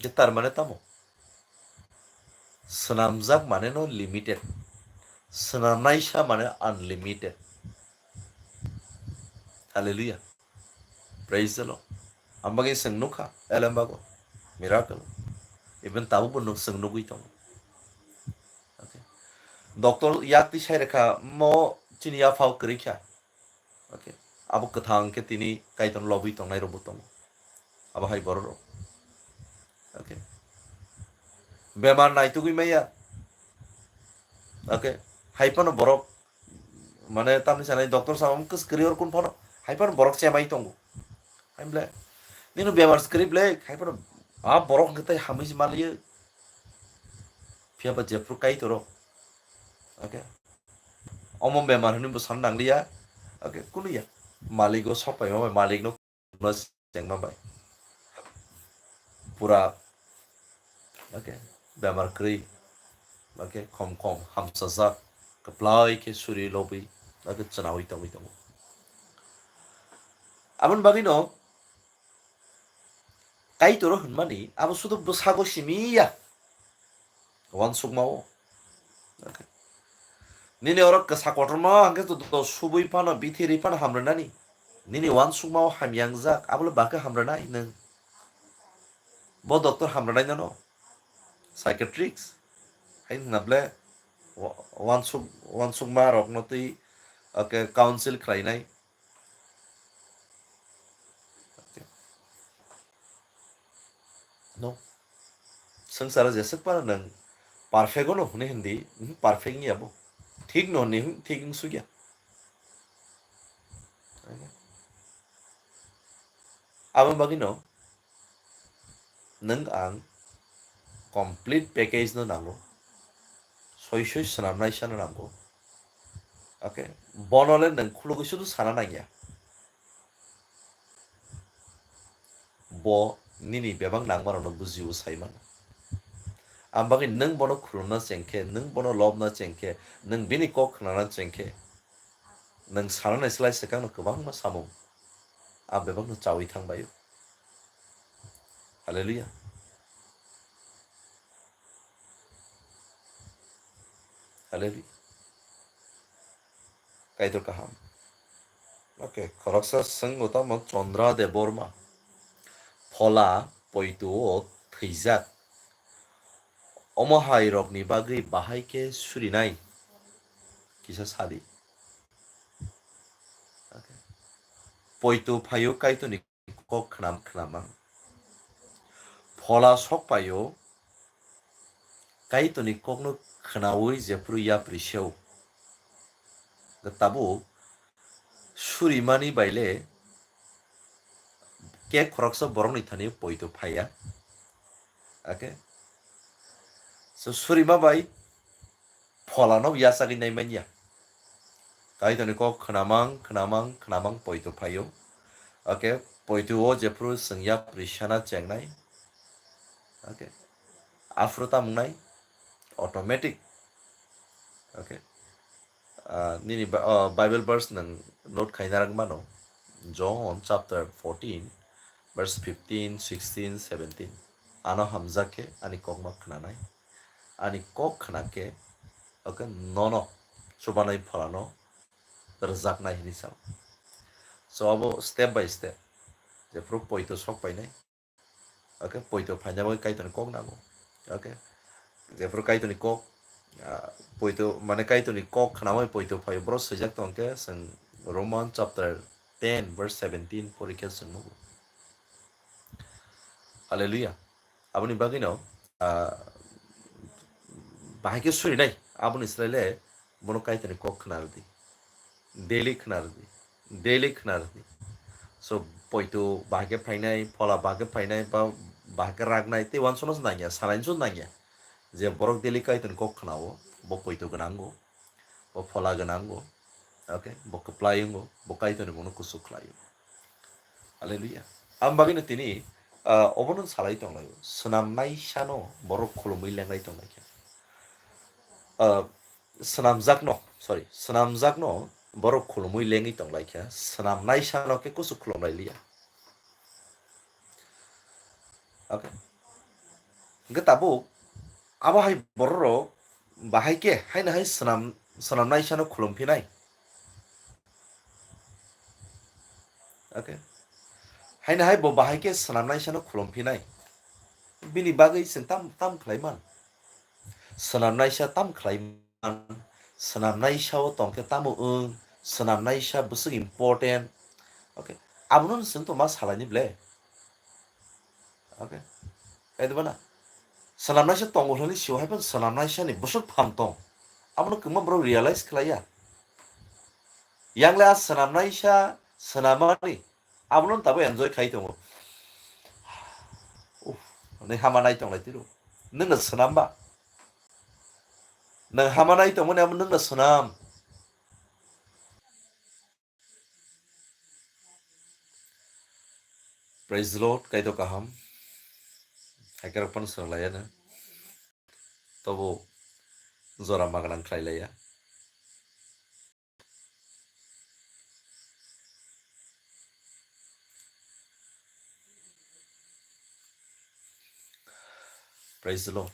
Je tar mane tamo? Swnamjak mane no limited. Swnamnaisa mane unlimited. Hallelujah. Praise the Lord. Ang bagwi chwng nukha, elembago, miracle. Even tabukbo nuk-, chwng nugwi tongo. Okay. Doctor yak twi sai rwkha, mo chini yaphao kwrwi kha. Okay. Abo kwthang khe tini Kaitor lobwi tongnai rokbo tongo. Abo hai borok rok. Okay. Bemar naitugwi maya. Okay. Hai phano borok, mane, tamni sanai doctor sa wng kwswk kwrwi or kun phano. Hai phano borok chemai tongo. Hai ble, nini bemar swkri ble, hai phano, a borok hwnkhe tei hamwi se maliyo. Phiya ba jephru Kaitor rok. Okay. Omo bemar hwnwi bo san nangliya. Okay, kunu ya. Malik o sok paima bai, malik no no chengma bai. Pura, okay, bemar kwrwi, okay, khom khom hamsajak, kwplai khe suri lobwi, okay, chwnawi tongwi tongo. Aboni bagwi no Kaitor hwnmani abo sudu bwsago simi ya. Uansukma o. Okay. Nini oro kwsa kotorma hwnkhe to, to subui phano, bithiri phano hamrwnani. Nini uansukma o hamya wngjak, abole bakhe hamrwnai nwng. Bo doctor hamrwnai nono. Psychiatrics. Hai wngna ble wa-, uansuk-, uansukma rokno twi, okay, counsel khlainai. Okay. No. Swngcharo jeswk phano nwng perfect ono hwnwi hindi, mhm, perfect wngya bo. Thik no hwnwi, mhm, thik wngsukya. Aboni bagwino nwng ang complete package no nango, soi soi swnamnaisa no nango. Okay, bono le nwng khulugwi sudu sana nangya. Bo nini bebak nangmarokno bujio, sai mano. Ang bagwi nwng bono khulumna chengkhe, nwng bono lobna chengkhe, nwng bini kok khnana chengkhe, nwng sana naislai swkangno kwbangma samung ang bebakno chaui thangbaio. Hallelujah. Hallelujah. Kaitor kaham. Okay, khoroksa swngo tamo Chandra Debbarma. Phola poito o thwijak. Omo hai rokni bagwi bahai khe surinai. Kisa sadi. Okay. Poito phaio Kaitorni kok khnam khnamang. Phola sok paio Kaitorni kokno khnaui jephuru yapri seo. Tabuk surimani baile kek khoroksa borokni thani poito phaiya. Okay. So surima bai pholano yachagwi naimanya. Kaitorni kok khnamang, khnamang, khnamang poito phaio. Okay, poito o jephuru chwng yapri sana chengnai. Okay. Aphuru tamo wngnai? Automatic. Okay. Ah, nini Bi-, oh, Bible verse nwng note khaina rwk mano. John chapter fourteen, verse fifteen, sixteen, seventeen. Ano hamjak khe ani kokma khnanai. Ani kok khna khe, okay, nono chubanai pholano rwjaknai hinwi sao. So abo step by step. Jephuru poito sok painai. Okay, poito phaina bai Kaitorni kok nango. Okay. Jephuru Kaitorni kok, ah, poito, mane Kaitorni kok khnamai poito phaio, boro swijak tongkhe chwng Roman chapter ten verse seventeen porikhe chwng nugo. Hallelujah. Aboni bagwino, ah, bahai khe surinai, aboni swlaile bono Kaitorni kok khna rwdi. Daily khna rwdi. Daily khna rwdi. So, poito bahai khe phainai, phola bahai khe phainai, ba bahai khe raknai, tei uansukno se nangya, salaino se nangya. Je borok daily Kaitorni kok khnao, bo poito gwnango, bo phola gwnango, okay, bo kwplai wngo, bo Kaitorni mungno kuchuk khlaio. Hallelujah. Ang bagwino tini, ah, obono salai tonglaio. Swnamnai sano borok khulumui lenglai tonglaikha. Ah, swnamjakno, sorry, swnamjakno borok khulumui lengwi tonglaikha. Swnamnai sano khe kuchuk khulumlai liya. Okay. Hwnkhe tabuk abo hai bororok bahai khe haino hai swnam, swnamnai sano khulum phinai. Okay. Haino hai bo bahai khe swnamnai sano khulum phinai. Bini bagwi chwng tam, tam khlai man. Swnamnai sa tam khlai man. Swnamnai sao tong khe tamo wng, swnamnai sa bwswk important. Okay. Abono chwng tongma salaini ble. Okay. Kaidiba na? Swnamnaisa tongo hwnwi sio hai phano swnamnaisani bwswk phan tong. Abono kwbangma borok realize khlaiya. Yang le a swnamnaisa swnamani abono tabuk enjoy khai tongo. Uff, hwnwi hama nai tonglai tiro. Nwngno swnam ba? Nwng hama nai tongmani abo nwngno swnam. Praise the Lord, Kaitor kaham. Haikerok phano swrwng laiya na. Tobo jora magwnang khlai laiya. Praise the Lord.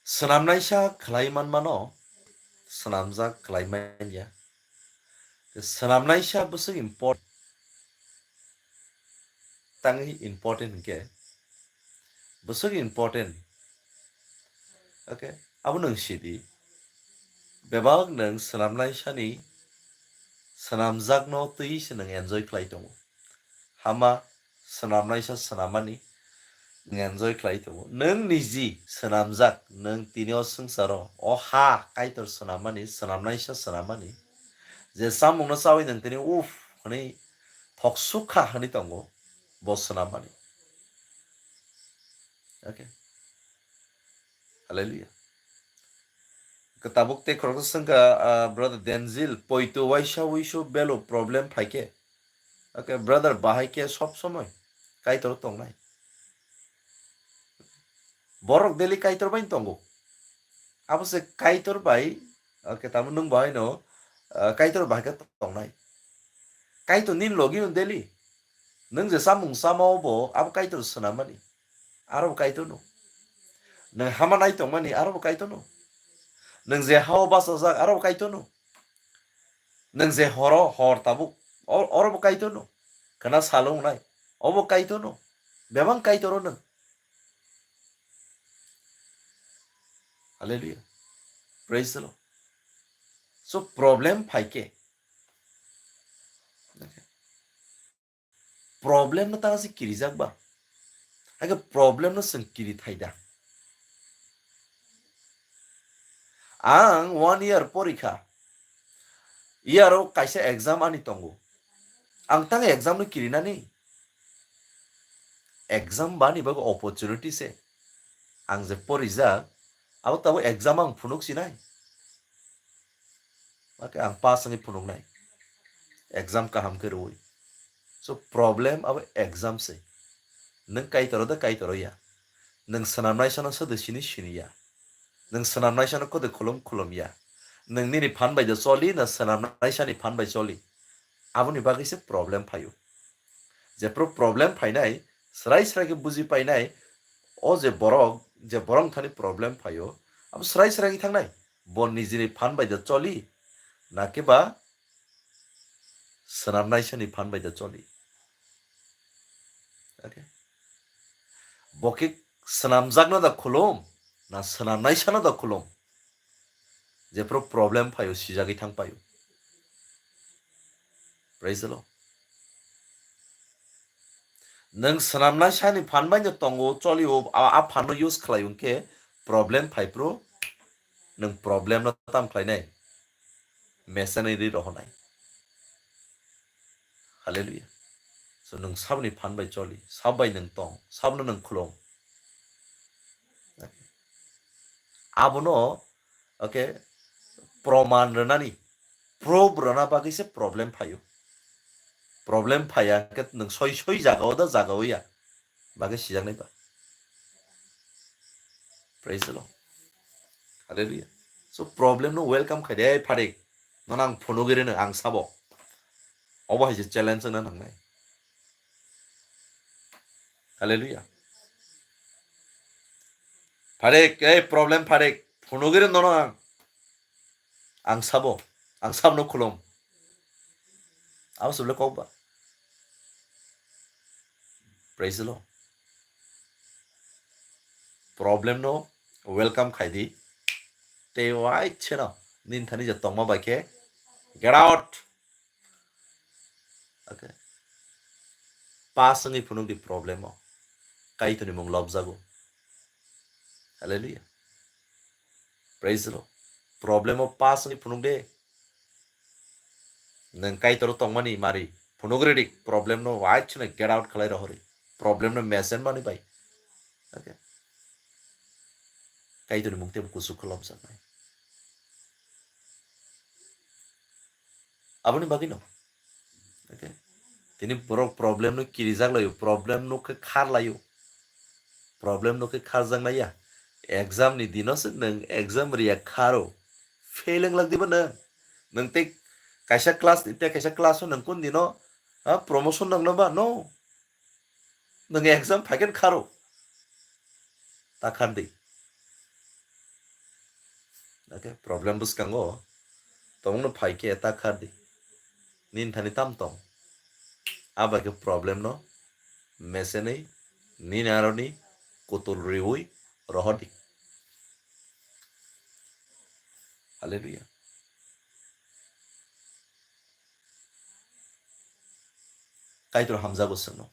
Swnamnaisa khlai manmano, swnamjak khlai manya. Swnamnaisa bwswk import-, tangwi important hwnkhe, bwswk important. Okay, abo nwng sidi. Bebak nwng swnamnaisani swnamjakno twi se nwng enjoy khlai tongo. Hama swnamnaisa swnamani, Nwng enjoy khlai tongo. Nwng niji swnamjak, nwng tini o swngcharo, o ha Kaitor swnammani, swnamnaisa swnamani. Je chamungno chawi nwng tini uff hwnwi thok sukha hwnwi tongo, bo swnammani. Okay. Hallelujah. Tabuk tei khoroksa swngkha, ah, brother Denzil, poito waisa wisu belo problem phaikhe. Okay, brother, bahai khe sob somoi Kaitor tongnai. Borok daily Kaitor bai tongo. Abo se Kaitor bai, okay, tamo nwng bahai no, ah, Kaitor bahai khe tongnai. Kaitor nini logi no daily. Nwng je chamung chamao bo abo Kaitor swnamani. Aro bo Kaitor no. Nwng hama nai tongmani, aro bo Kaitor no. Nwng je hao bachajak, aro bo Kaitor no. Nwng je horo, hor tabuk, o-, oro bo Kaitor no. Khna salo wngnai, obo Kaitor no. Bebak Kaitor o nwng. Hallelujah. Praise the Lord. So problem phaikhe. Problem no tang se kirijak ba. Haikhe problem no chwng kiri thai da. Ang one year porikha. Year o kaisa exam ani tongo. Ang tang exam no kirinani. Exam bani bagwi opportunity se. Ang je porijak, abo tabuk exam ang phunuk sinai. Ake ang pass wngwi phunuknai. Exam kaham khe rwui. So problem abo exam se. Nwng Kaitor o de Kaitor o ya. Nwng swnamnaisano sode sini sini ya. Nwng swnamnaisano kode khulum khulum ya. Nwng nini phan bai de choli na swnamnaisani phan bai choli. Aboni bagwi se problem phaio. Jephru problem phainai, srai srai khe buji painai, o je borok, je borok thani problem phaio, abo srai srai khe thangnai. Bo nijini phan bai de choli, na khe ba swnamnaisani phan bai de choli. Okay. Bo khe swnamjakno da khulum, na swnamnaisano da khulum? Jephru problem phaio, sijagwi thang paio. Praise the Lord. Nwng swnamnaisani phan bai no tongo, cholio, a, a phan no use khlai hwnkhe problem phai phru, nwng problem no tam khlainai? Mesenwi ri rohornai. Hallelujah. So nwng saboni phan bai choli, sab bai nwng tong, sabno nwng khulum. Abono, okay, proman rwnani, proof rwna bagwi se problem phaio. Problem phaiya khe nwng soi soi jaga o da jaga o ya. Bagwi sijaknai ba. Praise the Lord. Hallelujah. So problem no welcome khai de, "Ei pharik, nono ang phunugwi rwno, ang sabo." Obo hai se challenge wngna nangnai. Hallelujah. "Pharik, ei problem pharik, phunugwi rwno nono ang. Ang sabo, ang sabno khulum." Abo se bole kok ba. Praise the Lord. Problem no welcome khai di. Tei wai cheno nini thani je tongma bai khe, get out. Okay. Pass wngwi phunuk di problem o. Kaitorni mung lobjago. Hallelujah. Praise the Lord. Problem o pass wngwi phunuk de. Nwng Kaitor o tongmani mari phunuk rwdi, problem no wai cheno get out khlai rohori. Problem no mesen mani bai. Okay. Kaitorni mung tebo kuchuk khe lobjaknai. Aboni bagwi no. Okay. Tini borok problem no kirijak laio, problem no khe khar laio. Problem no khe kharjak naiya. Exam ni dino se nwng exam riya kharo. Fail wng lak diba nwng? Nwng tei kaisa class ni tei kaisa class o nwng kun dino, ha, promotion nangno ba? No. Nwng exam phaikhe kharo. Ta khar di. Okay, problem bwskango tongno phaikhe ta khar di. Nini thani tam tong. Abo khe problem no mesenwi nini aroni kutul riui rohor di. Hallelujah. Kaitor hamjago chwngno.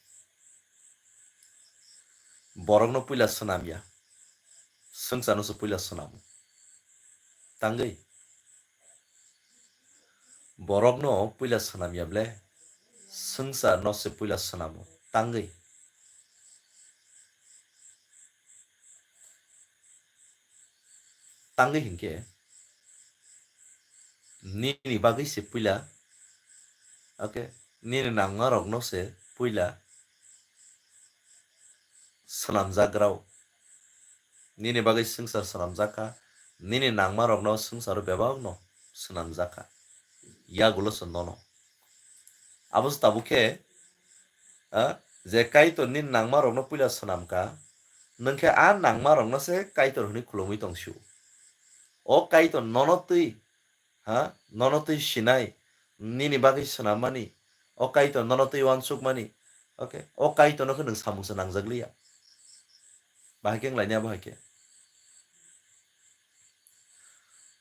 Borokno puila swnamya, swngcharno se puila swnamo. Tangwi? Borokno puila swnamya ble, swngcharno se puila swnamo. Tangwi? Tangwi hinkhe nini bagwi se puila, okay, nini nangmarokno se puila swnamjagrao. Nini bagwi swngchar swnamjak kha, nini nangmarokno swngcharo bebakno swnamjak kha, yagulo se nono. Abo se tabuk khe, ah, je Kaitor nini nangmarokno puila swnam kha, nwng khe a nangmarokno se Kaitor hwnwi khulumwi tong sio. O Kaitor nono twi, ha, nono twi sinai, nini bagwi swnammani, o Kaitor nono twi uansukmani, okay, o Kaitorno khe nwng samung se nangjak liya. Bahai khe wng laini abo hai khe.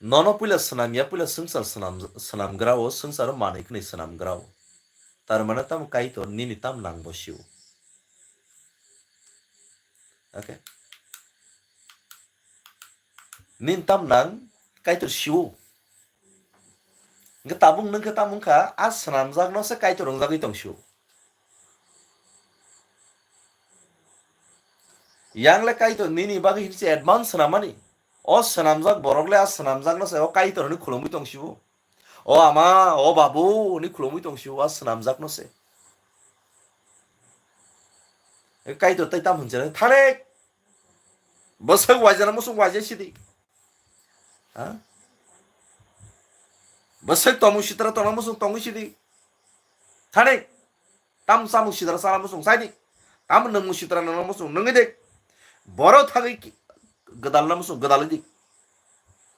Nono puila swnamya, puila swngchar swnam-, swnamgrao, swngcharo manwi khwnwi swnamgrao. Tar mane tamo Kaitor nini tam nang bo sio. Okay. Nini tam nang Kaitor sio. Hwnkhe tabuk nwng khe tamo wngkha, a swnamjakno se Kaitor wngjagwi tong sio. Yang le Kaitor nini bagwi hinse advance swnamani. O swnamjak borok le a swnamjakno se o Kaitor hwnwi khulumwi tong sio. O ama, o babu hwnwi khulumwi tong sio, a swnamjakno se. E Kaitor tai tam hwnjak thane. Bwswk waijana muchung waijai sidi. Ha? Bwswk tongmung sitra tongna muchung tongwi sidi. Thani. Tam samung sitra sana muchung saidi. Tam nwngmung sitra nangna muchung nangwi di. Boro thagwi ki-, gwdalna muchung gwdalwi di.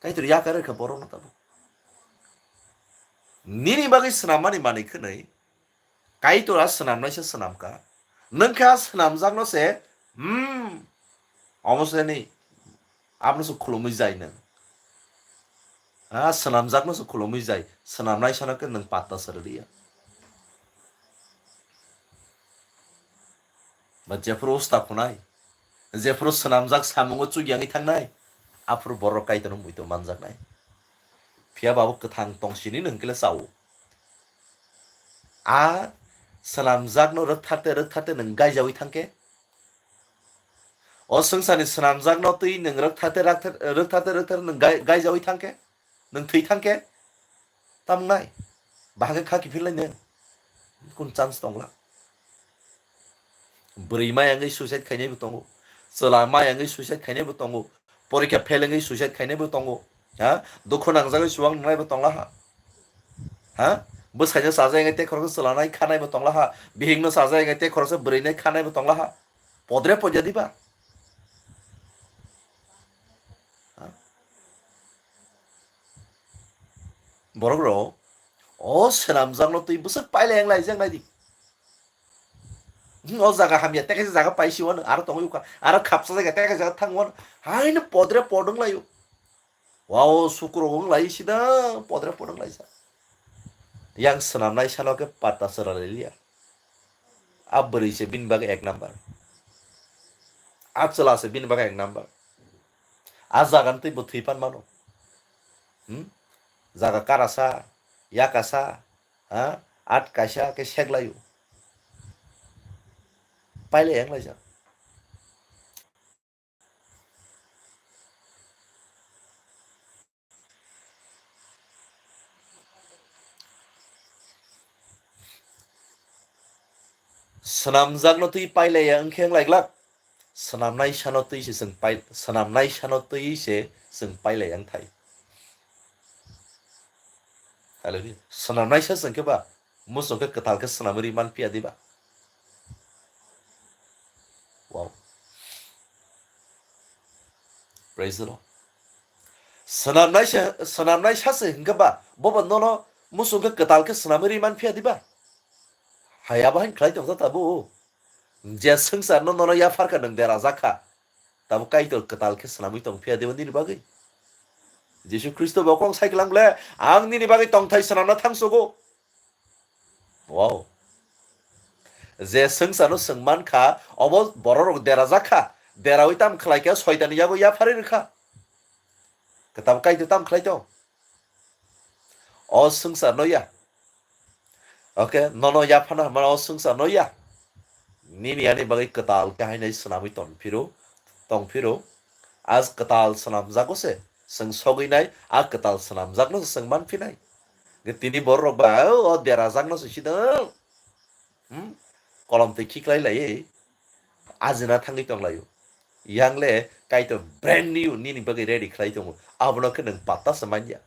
Kaitor yakar kha borokno tabo. Nini bagwi swnammani manwi khwnwi Kaitor a swnamnaisa swnamkha. Nwng khe a swnamjakno se, hmm, omo se ni, abono se khulumwi jai nwng. A swnamjakno se khulumwi jai, swnamnaisano khe nwng patta se rwliya. Ba jephuru usta khunai, jephuru swnamjak samungo chukyangwi thangnai, aphuru borok Kaitorno muito manjaknai. Phiya ba bo kwthang tongsini nwng khe le chao. A swnamjakno rwktharte rwktharte nwng gaijawi thangkhe, o swngcharni swnamjakno twi nwng rwktharte rakthar-, rwktharte rwkthar nwng gai-, gaijawi thangkhe, nwng thwi thangkhe, tamnai? Bahai khe kha kiphilnai nwng? Kun chance tongla? Bwrwi maya wngwi suicide khainaibo tongo, chwla maya wngwi suicide khainaibo tongo, porikha fail wngwi suicide khainaibo tongo, ha? Dukhu nangjagwi chuwang nwngnaibo tongla ha? Ha? Bwsaino chajaknai tei khoroksa chwlanai khanaibo tongla ha? Bihikno chajaknai tei khoroksa bwrwinai khanaibo tongla ha? Podre podya diba? Ha? Borok rok o swnamjakno twi bwswk pailai wng laijak nai di. Hmm, o jaga hamya, tei kaisa jaga paisi wano, aro tongwi ukha, aro khapsa jaga, tei kaisa jaga thang wano, haino podre pod wng laio. Wao sukro wng lai sida, podre pod wng laisa. Yang swnamnai sano khe patta chwra liya. A bwrwi se bini bagwi ek number. A chwla se bini bagwi ek number. A jaga twi bo thwi pan mano. Hmm? Jaga karasa, yakasa, ha? At kaisa khe seklaio. Pailai wng laijak. Swnamjakno twi pailaiya wngkhe wng laiglak. Swnamnai sano twi se chwng pai-, swnamnai sano twi se chwng pailai wng thai. Hallelujah. Swnamnai sa chwng khe ba, muchung khe kwtal khe swnamwi ri man phiya diba? Wow. Praise the Lord. Swnamnai sa, swnamnai sa se hwnkhe ba, bobo nono muchung khe kwtal khe swnamwi ri man phiya diba? Hai abo hain khlai tongsa tabuk. Je swngcharno nono yapharkha nwng derajak kha, tabuk Kaitor kwtal khe swnamwi tong phiya diba nini bagwi? Jisu Khristo bo kong sai klang le, "Ang nini bagwi tongthai swnamna thangsogo." Wow. Je swngcharno swng man kha, obo bororok derajak kha. Deraui tam khlai kha, soitani yago yapharwi rw kha. Kwtal Kaitor tam khlai tong? O swngcharno ya. Oke, nono yaphana hwnmano o swngcharno ya. Nini ani bagwi kwtal khe haino swnamwi tong phiro, tong phiro. A kwtal swnamjago se, chwng sogwi nai, a kwtal swnamjakno se chwng man phinai. Tini bororok ba, o derajakno se sidang. Hmm? Kolom twi khiklai laiwi ajina thangwi tong laio. Yang le Kaitor brand new nini bagwi ready khlai tongo. Abono khe nwng patta se manya.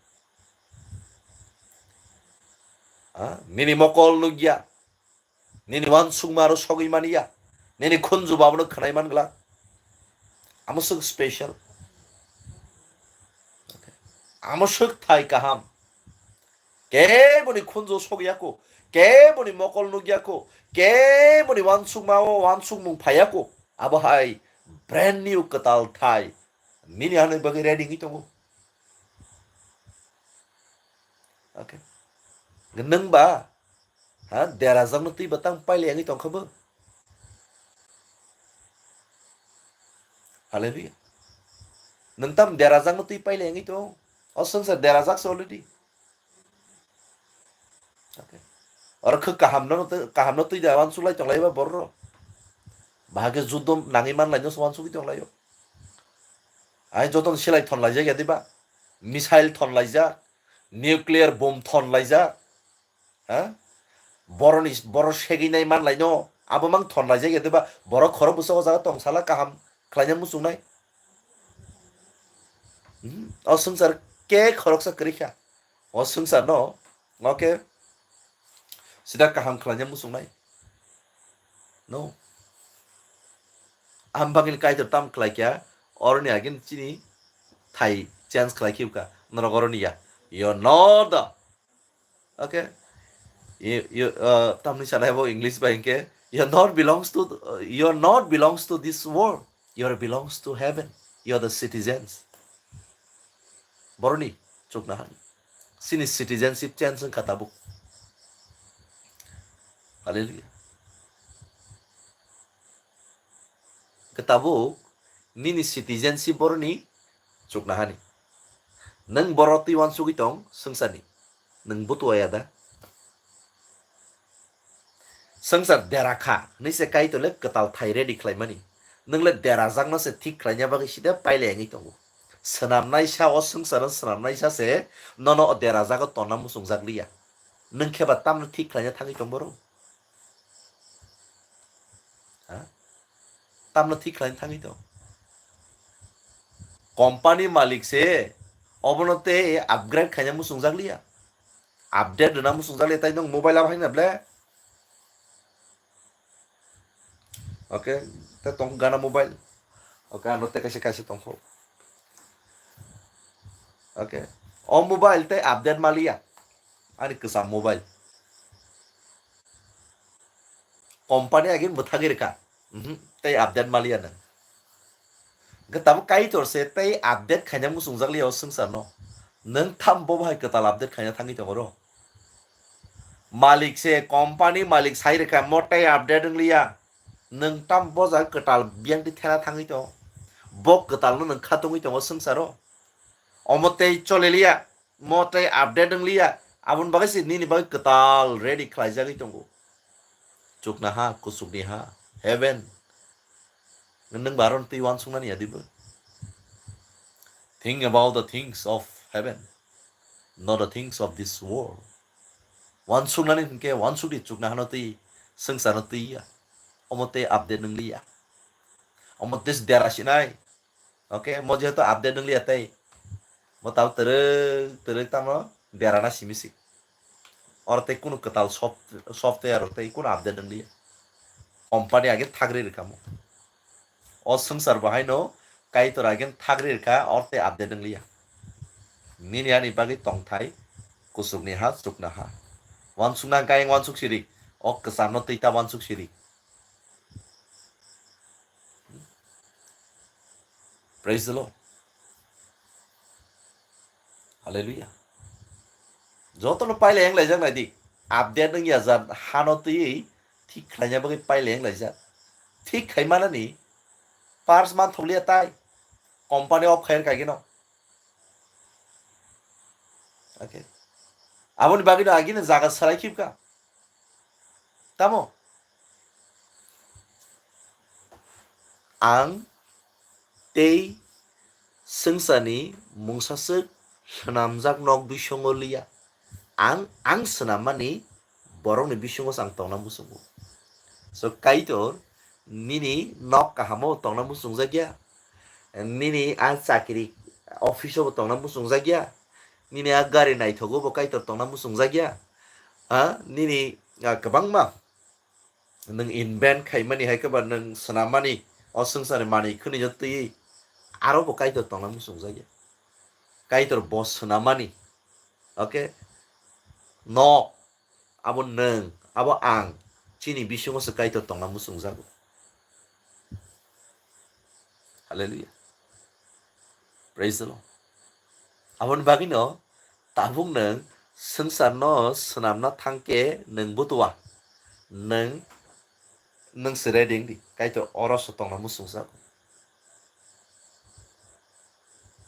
Ha? Nini mokol nukya. Nini wansukma aro sogwi manya. Nini khunju abono khwnai man glak. Amo swk special. Amo swk thai kaham. Keboni khunju sogya ko, keboni mokol nukya ko, keboni wansukma o wansukmung phaiya ko. Abo hai brand new kwtal thai. Nini ano bagwi ready wngwi tongo. Okay. Nwng ba, ha, derajakno twi ba tang pailai wngwi tongkha bo. Hallelujah. Nwng tam derajakno twi pailai wngwi tong. O swngchar derajak se already. Okay. Oro khe kahamno, kahamno twi da wansuklai tonglai ba borok. Bahage juddo nangwi manlai no se wansugwi tonglaio. Ai jotono silai thon laijak ya diba? Missile thon laijak, nuclear bomb thon laijak. Ha? Boroni, boro segwi nai manlai no, abo mang thon laijak ya diba? Borok khorok bwsa o jaga tong sala kaham khlaina muchungnai. Hmm? O swngchar ke khoroksa kwrwi kha. O swngchar no, oke, sida kaham khlaina muchungnai. No. Ambagini Kaitor tam khlai kha, oroni agin chini thai change khlai khiuka. Norok oroni ya. You're not the, okay? You, you, uh, tamni sanai bo English ba hinkhe, you're not belongs to, uh, you're not belongs to this world. You're belongs to heaven. You're the citizens. Boroni chukna han. Sini citizenship change wngkha tabuk. Hallelujah. Khe tabuk nini citizenship boroni chukna hani. Nwng boro twi wansugwi tong swngcharni. Nwng butua ya da? Swngchar dera kha hwnwi se Kaitor le kwtal thai ready khlaimani. Nwng le derajakno se thik khlaina bagwi sida pailai wngwi tongo. Swnamnaisa o swngcharo swnamnaisa se nono o derajago tonna muchungjak liya. Nwng khe ba tamno thik khlaina thangwi tong boro? Ha? Tamno thik khlaina thangwi tong? Company malik se obono tei upgrade khaina muchungjak liya. Update rwna muchungjak liya, tai nwng mobile abo haino ble. Okay, te tong gana mobile. Okay, ano te kaisa kaisa tongkho. Okay. O mobile tei update maliya. Ani kwcham mobile. Company agin mwthagwi rwkha. Mhm, tei update maliya nwng. Hwnkhe tabuk Kaitor se tei update khaina muchungjak liya o swngcharno. Nwng tham bo bahai kwtal update khaina thangwi tongo ro. Malik se, company malik sai rwkha, mo tei update wngliya. Nwng tam bo jaga kwtal biyang twi thena thangwi tongo. Bo kwtalno nwng khatungwi tongo swngcharo. Omo tei choleliya, mo tei update wngliya. Aboni bagwi se nini bagwi kwtal ready khlaijagwi tongo. Chukna ha, kuchukni ha, heaven. Nwng baron twi wansuknani ya dibo? Think about the things of heaven, not the things of this world. Wansuknani hwnkhe wansukdi, chukna hano twi, swngcharno twi ya. Omo tei update wngliya. Omo tei dera sinai. Okay, mo jehetu update wngliya tei. Mo tabo twrwk twrwk tamo derana simi si. Oro tei kunu kwtal soft-, software rok tei kunu update wngliya. Company agin thagri rwkha mo. O swngchar bo haino Kaitor agin thagri rwkha, oro tei update wngliya. Nini ani bagwi tongthai kuchukni ha, chukna ha. Wansukna hwnkhe ayang wansuk siri. O kwcharno twi ta wansuk siri. Praise the Lord. Hallelujah. Jotono pailai wng laijak nai di. Update wng ya jan hano twi thik khlaina bagwi paileng laijak. Thik khai manani pars man thokliya tai. Company off khair kaigeno. Okay. Aboni bagwi no agini jaga salai khibka. Tamo? Ang tei swngcharni mungsaswk swnamjak nok bisongo liya. Ang, ang swnammani borokni bisingo se ang tongna muchungo. So, Kaitor, nini nok kahamo tongna muchungjak ya. Nini a chakri office o bo tongna muchungjak ya. Nini a gari naithogo bo Kaitor tongna muchungjak ya. Ha? Nini, ah, kwbangma nwng invent khaimani hai khe ba nwng swnammani o swngcharni manwi khwnwi no twiwi aro bo Kaitor tongna muchungjak ya. Kaitor bo swnammani. Okay? Nok, abo nwng, abo ang, chini bisingo se Kaitor tongna muchungjago. Hallelujah. Praise the Lord. Aboni bagwino tabuk nwng swngcharno swnamna thangkhe nwng butua. Nwng, nwng se ready wngdi. Kaitor oro se tongna muchungjago.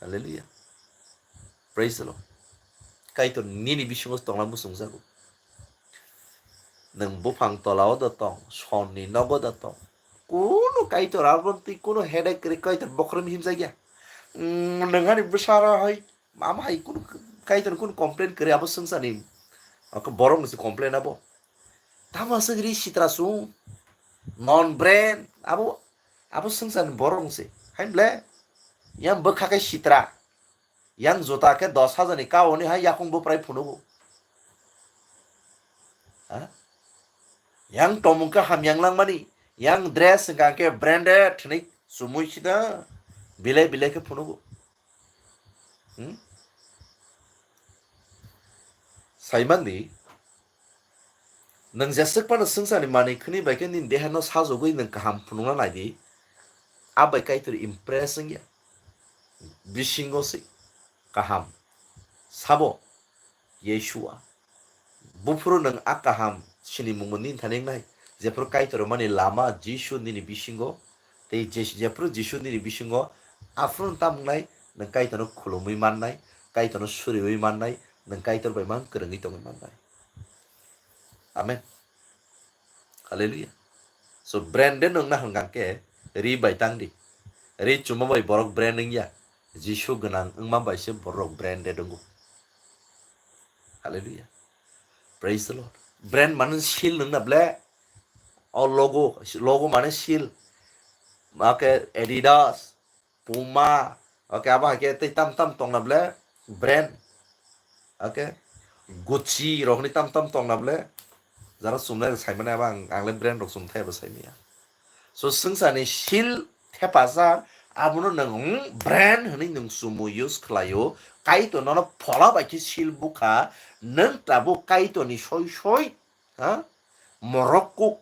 Hallelujah. Praise the Lord. Kaitor nini bisingo tongna muchungjago. Nwng buphang tolao da tong, sonni nogo da tong. Kunu Kaitor aboni twi kunu headache kwrwi Kaitor bokhorok himjakya. Mm, nwng ani bwsaro hai, ama hai kunu Kaitor kunu complain kwrwi abo swngcharni. Ako borok ni se complain abo. Tamo aswk ri sitra sung. Non brain. Abo, abo swngcharni borok se. Hai ble. Yang bwkha khe sitra. Yang juta khe dos hajar ni kauni hai yakung bwprai phunugo. Ha? Yang tomung khe hamyang langmani. Yang dress hwnkha khe branded hwnwi chumui sida. Bilai bilai khe phunugo. Hmm? Saimandi, nwng jeswk phano swngcharni manwi khwnwi bai khe nini deha no sajogwi nwng kaham phunukna nai di. A bai Kaitor impress wngya. Bisingo se kaham. Sabo, Yeshua. Buphuru nwng a kaham sinimungbo nini thani wngnai. Jephuru Kaitor mani lama Jisu nini bisingo, tei je-, jephuru Jisu nini bisingo, aphuru nwng tamo wngnai, nwng Kaitorno khulumwi mannai, Kaitorno suriwi mannai, nwng Kaitor bai mang kwrwngwi tongwi mannai. Amen. Hallelujah. So, branded wngna hwnkha khe ri bai tang di. Ri chuma bai borok brand wngya. Jisu gwnang wngma bai se borok branded wngo. Hallelujah. Praise the Lord. Brand mane seal wngna ble. O logo, logo mane seal. Ake Adidas, Puma, okay, abo hai khe tei tam tam tongna ble brand, okay, Gucci rokni tam tam tongna ble, jara chumnai rok saimani abo ang, ang le brand rok chumthai abo saimanya. So, swngcharni seal thepajak, abono nwng, hmm, brand hwnwi nwng chumo use khlaio, Kaitor nono phola bai khe seal bukha, nwng tabuk Kaitorni soi soi, ha? Morok kuk.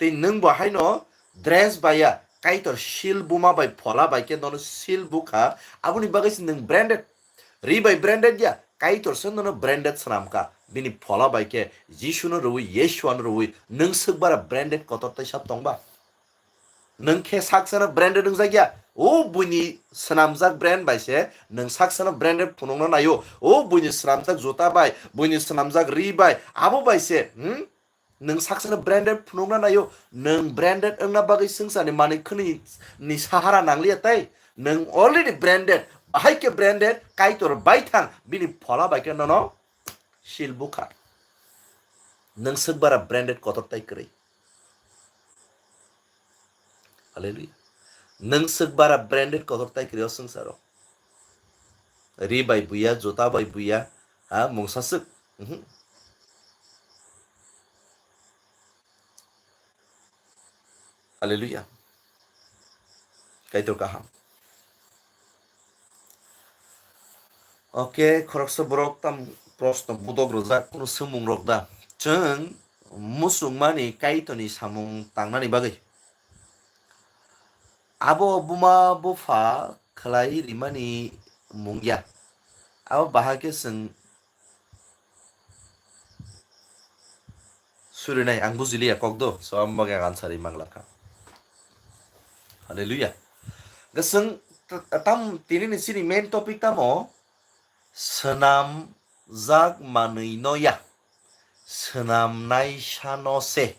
Tei nwng bo haino dress baiya, Kaitor seal buma bai phola bai khe nono seal bukha. Aboni bagwi se nwng branded. Ri bai branded ya, Kaitor se nono branded swnamkha. Bini phola bai khe Jisuno rwui, Yeshuano rwui, nwng swk bara branded kotor tei sab tongba? Nwng khe sak seno branded wngjak ya. O buini swnamjak brand bai se nwng sak seno branded phunukna naio. O buini swnamjak juta bai, buini swnamjak ri bai, abo bai se, hmm? Nwng sak seno branded phunukna naio, nwng branded wngna bagwi swngcharni manwi khwnwi ni sahara nangliya tei nwng already branded, bahai khe branded, Kaitor baithang bini phola bai khe nono seal bukha. Nwng swk bara branded kotor tai kwrwi. Hallelujah. Nwng swk bara branded kotor tai kwrwi o swngcharo. Ri bai buya, juta bai buya, ha, mungsa swk. Mhm. Hallelujah. Kaitor kaham. Okay, khoroksa borok tam proshno budok rwjak, kunu swngmung rok da? Chwng muchungmani Kaitorni samung tangnani bagwi. Abo buma bupha khlai rimani mung ya. Abo bahai khe chwng Surinai, ang bujiliya kok do, so ang bagwi ang answer ri manglakha. Hallelujah. Ga swng t-, tam tini ni sini main topic tamo? Swnam jak manwi no ya. Swnamnai sano se.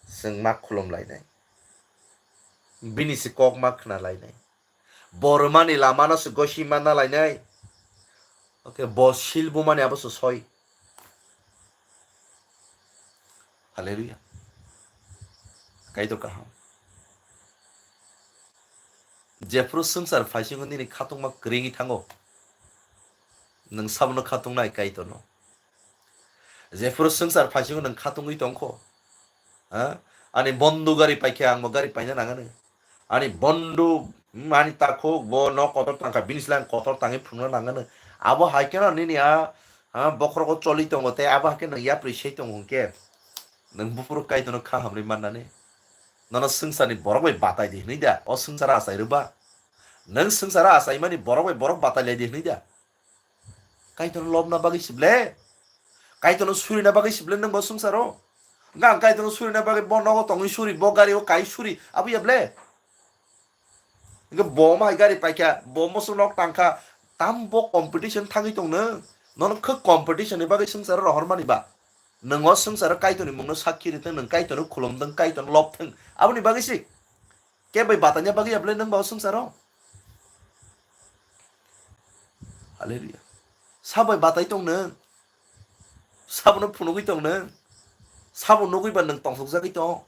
Swng ma khulum lainai. Bini se kok ma khna lainai. Bo rwmani lamano se gosi manna lainai. Okay, bo sil bumani abo se soi. Hallelujah. Kaitor kaham. Jephru swngchar phaisingo nini khatungma kwrwngwi thango. Nwng sabono khatungnai Kaitorno. Jephru swngchar phaisingo nwng khatungwi tongkho. Ha? Ani bondu gari paikhe angbo gari paina nangani. Ani bondu, hmm, ani takhuk bo nok kotor tangkha, bini slai ang kotor tangwi phunukna nangani. Abo hai kheno nini a, ha, bokhorogo choli tongo tei abo hai kheno yapri sei tongo hwnkhe. Nwng buphuru Kaitorno kha hamrwi mannani. Nono swngcharni borok bai batai di hwnwi da, o swngcharo achai rwba. Nwng swngcharo achaimani borok bai borok batai lai di hwnwi da. Kaitorno lobna bagwi sible. Kaitorno surina bagwi sible nwng bo swngcharo. Hwnkhe ang Kaitorno surina bagwi bo nogo tongwi suri, bo gari o kai suri, abo ya ble? Hwnkhe bo omo hai gari paikha, bo omo se nok tangkha, tam bo competition thangwi tong nwng? Nono khe competition ni bagwi swngcharo rohormani ba? Nwng o swngcharo Kaitorni mungno sakhi ri thung, nwng Kaitorno khulum thung, Kaitorno lob thung, aboni bagwi se. Khe bai batanya bagwi ya ble nwng ba o swngcharo? Hallelujah. Sa bai batai tong nwng? Sabono phunugwi tong nwng? Sabo nugwi ba nwng tongsokjagwi tong?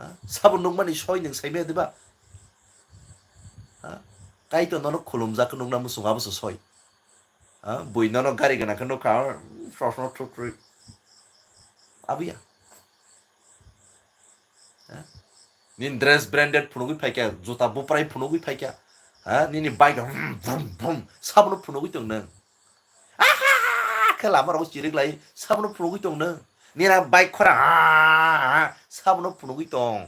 Ha? Sabo nukmani soi nwng saimaya diba? Ha? Kaitor nono khulumjak nukna muchung abo se soi. Ha? Bui nono gari gana khe nukha, sosno thukri. Abiya. Ha? Nini dress branded phunugwi phaikha, juta buprai phunugwi phaikha. Ha? Nini bike vum, vum, vum, sabono phunugwi tong nwng. Aha! Khe lama rogo chirik lai, sabono phunugwi tong nwng. Nini bike khora, ha, ha, ha, sabono phunugwi tong.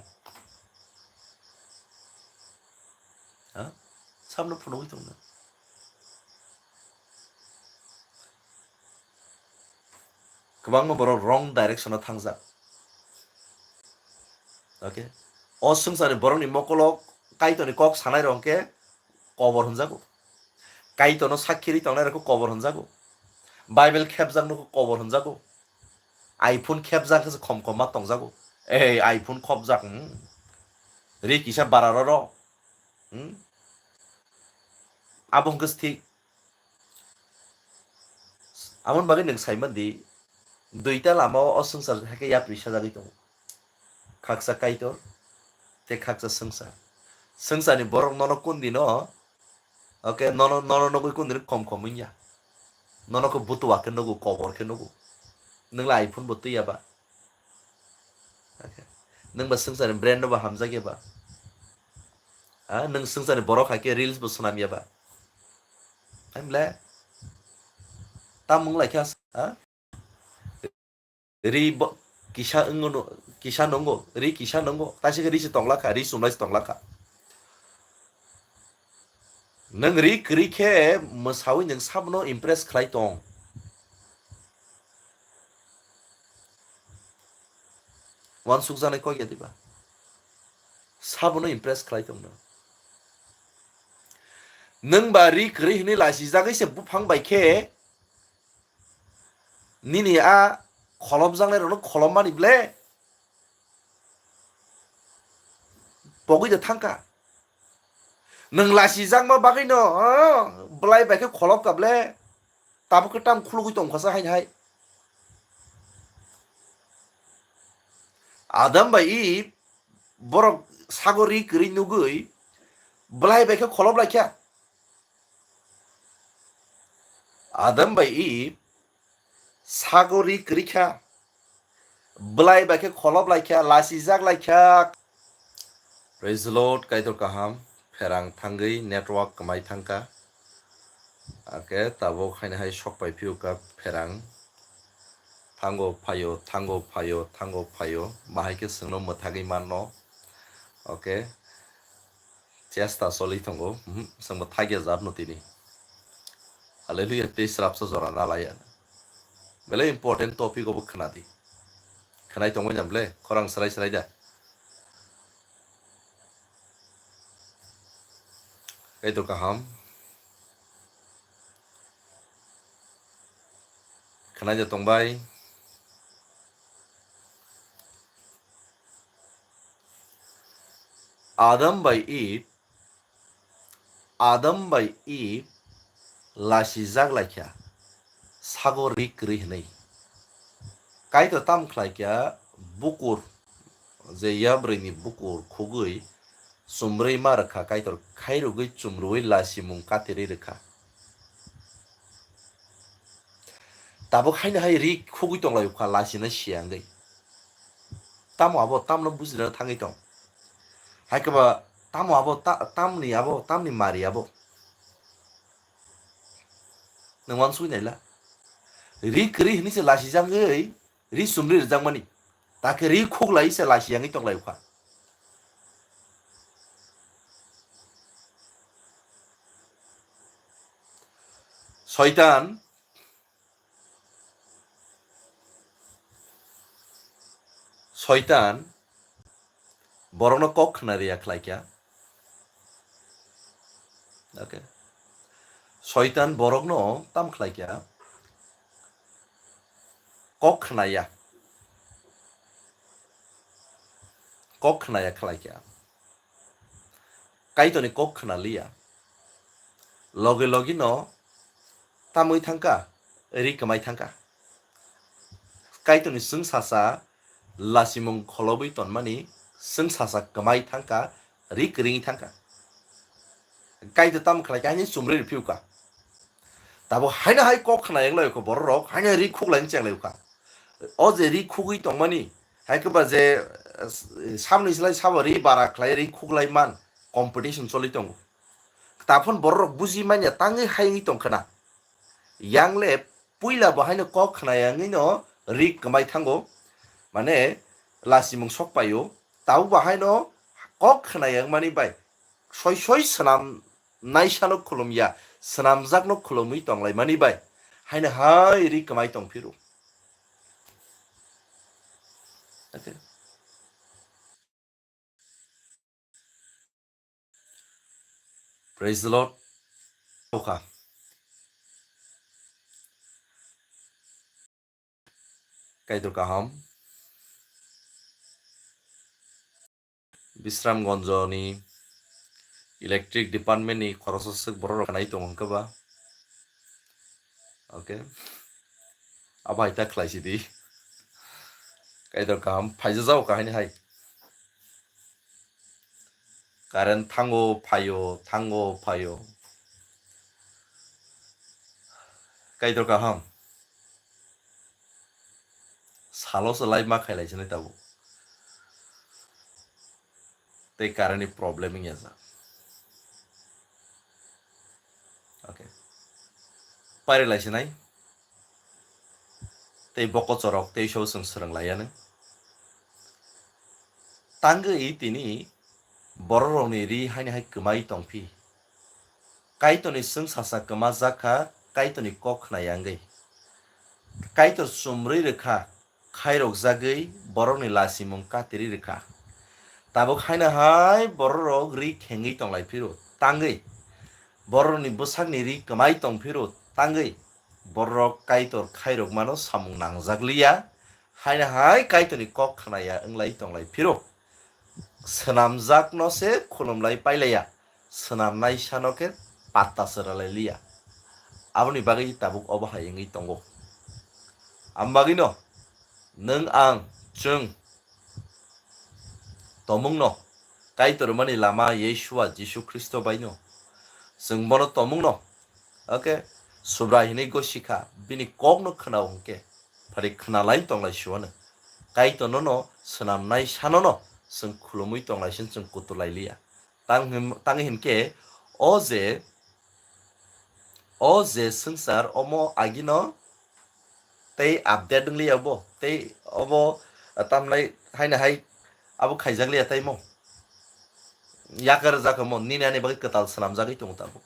Ha? Sabono phunugwi tong nwng. Kwbangma borok wrong direction o thangjak. Okay? O swngcharni borokni mokolo Kaitorni kok sanai rok hwnkhe kobor hwnjago. Kaitorno sakhi ri tongnai rokho kobor hwnjago. Bible khepjak nokho kobor hwnjago. iPhone khepjak khe khom khom ma tongjago. Ei iPhone khopjak, hmm. Ri kisa bara roro. Hmm? Abo hwnkhe thik. Aboni bagwi nwng saiman di, duita lama o, o swngchar hai khe yapri sajagwi tongo. Khaksa Kaitor, tei khaksa swngchar. Swngcharni borok nono kun dino, okay, nono, nono nugwi kun dino khom khom wngya. Nono khe butua khe nugo, kobor khe nugo. Nwng le iPhone bo twi ya ba? Okay. Nwng ba swngcharni brand no ba hamjak ya ba? Ha? Nwng swngcharni borok hai khe reels bo swnam ya ba? Hai mle? Tam wng lai kha, ha? Ri bo kisa wng no, kisa nongo, ri kisa nongo, taisa khe ri se tong lakha, ri chumlai se tong lakha. Nwng ri kwrwi khe mwsawi nwng sabono impress khlai tong. Uansukjaknai kok ya diba? Sabono impress khlai tong nwng. Nwng ba ri kwrwi hwnwi laisijagwi se buphang bai khe nini a kholopjaknai rokno kholommani ble pogwi de thangkha. Nwng lasijakma bagwino, ah, bwlai bai khe kholop ka ble. Tabuk khe tam khulugwi tong kha sa haini hai. Adam bai Eve borok sago ri kwrwi nugwi bwlai bai khe kholop lai kha. Adam bai Eve sago ri kwrwi kha. Bwlai bai khe kholop lai kha, lasijak lai kha. Praise the Lord, Kaitor kaham, pherang thangwi network kwmai thangkha. Ake tabuk haino hai sok pai phiyokha pherang. Thango phaio, thango phaio, thango phaio. Bahai khe chwngno mwthagwi manno. Okay. Chesta choli tongo. Mhm, chwngbo thagya jat no tini. Hallelujah, tei srapsa jora nalaiya. Belai important topic obo khwnadi. Khwnai tongbai na ble, khorang srai srai da. Kaitor kaham. Khwnai da tongbai. Adam bai Eve, Adam bai Eve lasijak laikha, sago ri kwrwi hwnwi. Kaitor tam khlaikha, bukur, je yabrwini bukur khugwi chumrwi ma rwkha, Kaitor khairogwi chumrwi lasimung katirwi rwkha. Tabuk haino hai ri khugwi tonglaio kha, lasina siyangwi. Tamo abo tamno bujina thangwi tong. Hai khe ba tamo abo ta-, tamni abo, tamni mari abo. Nwng uansugwi naila. Ri kwrwi hwnwi se lasijagwi, ri sumri rwjakmani. Takhe ri khuklai se lasiyangwi tonglaio kha. Soitan, Soitan borokno kok khna riya khlaikha. Okay. Soitan borokno tam khlaikha, kok khnaya. Kok khnaya khlaikha. Kaitorni kok khna liya. Logi logi no tamwi thangkha, ri kwmai thangkha. Kaitorni chwng sasa lasimung kholobwi tonmani chwng sasa kwmai thangkha, ri kwrwngwi thangkha. Kaitor tamo khlai kha, haino chumrwi rw phiu kha. Tabuk haino hai kok khna yang lai kho borok rok, haino ri khuk lai cheng lai kha. O je ri khugwi tongmani, hai khe ba je, eh, samni slai sabo ri bara khlai ri khuk lai man competition choli tongo. Taphon borok rok buji manya tangwi hai wngwi tong khna. Yang le puila bo haino kok khna yangwi no ri kwmai thango. Mane lasimung sok paio. Tabuk bo haino kok khna yangmani bai soi soi swnam naisano khulum ya, swnamjakno khulumwi tonglaimani bai haino hai ri kwmai tong phiro. Okay. Praise the Lord. Okha. Kaitor kaham. Bisramganj ni electric department ni khoroksa swk borok rok khanai tongo hwnkhe ba. Okay. Abo hai ta khlai sidi. Kaitor kaham, phaijajao kahini hai. Current thango phaio, thango phaio. Kaitor kaham. Salo se lai ma khailai sinai tabuk. Tei current ni problem wngya jak. Okay. Pairi lai sinai. Tei bokochorok tei so chwng swrwng lai yani. Tangwi tini bororokni ri haini hai kwmai tongphi. Kaitorni chwng sasa kwma jak kha, Kaitorni kok khna yangwi. Kaitor chumrwi rwkha, khairokjagwi borokni lasimung katirwi rwkha. Tabuk haino hai bororok ri khengwi tonglai phiro tangwi, borokni bwsakni ri kwmai tong phiro tangwi, bororok Kaitor khairokmano samung nangjak liya, haino hai Kaitorni kok khnaya wnglai tonglai phiro. Swnamjakno se khulumlai pailaiya, swnamnai sano khe patta se rwlai liya. Aboni bagwi tabuk obo hai wngwi tongo. Am bagwino nwng ang chwng tomungno, Kaitor mani lama Yeshua Jisu Khristo baino chwng bono tomungno, okay, Subrai hinwi gosikha, bini kokno khwnao hwnkhe, phari khwnalai tonglai siwano. Kaitorno no swnamnai sanono chwng khulumwi tonglai sin chwng kuturlai liya. Tang him-, tang hinkhe o je, o je swngchar omo agino tei update wng liya bo, tei obo, ah, tamlai haino hai abo khaijak liya tei mo. Yakar jakha mo, nini ani bagwi kwtal swnamjagwi tongo tabuk.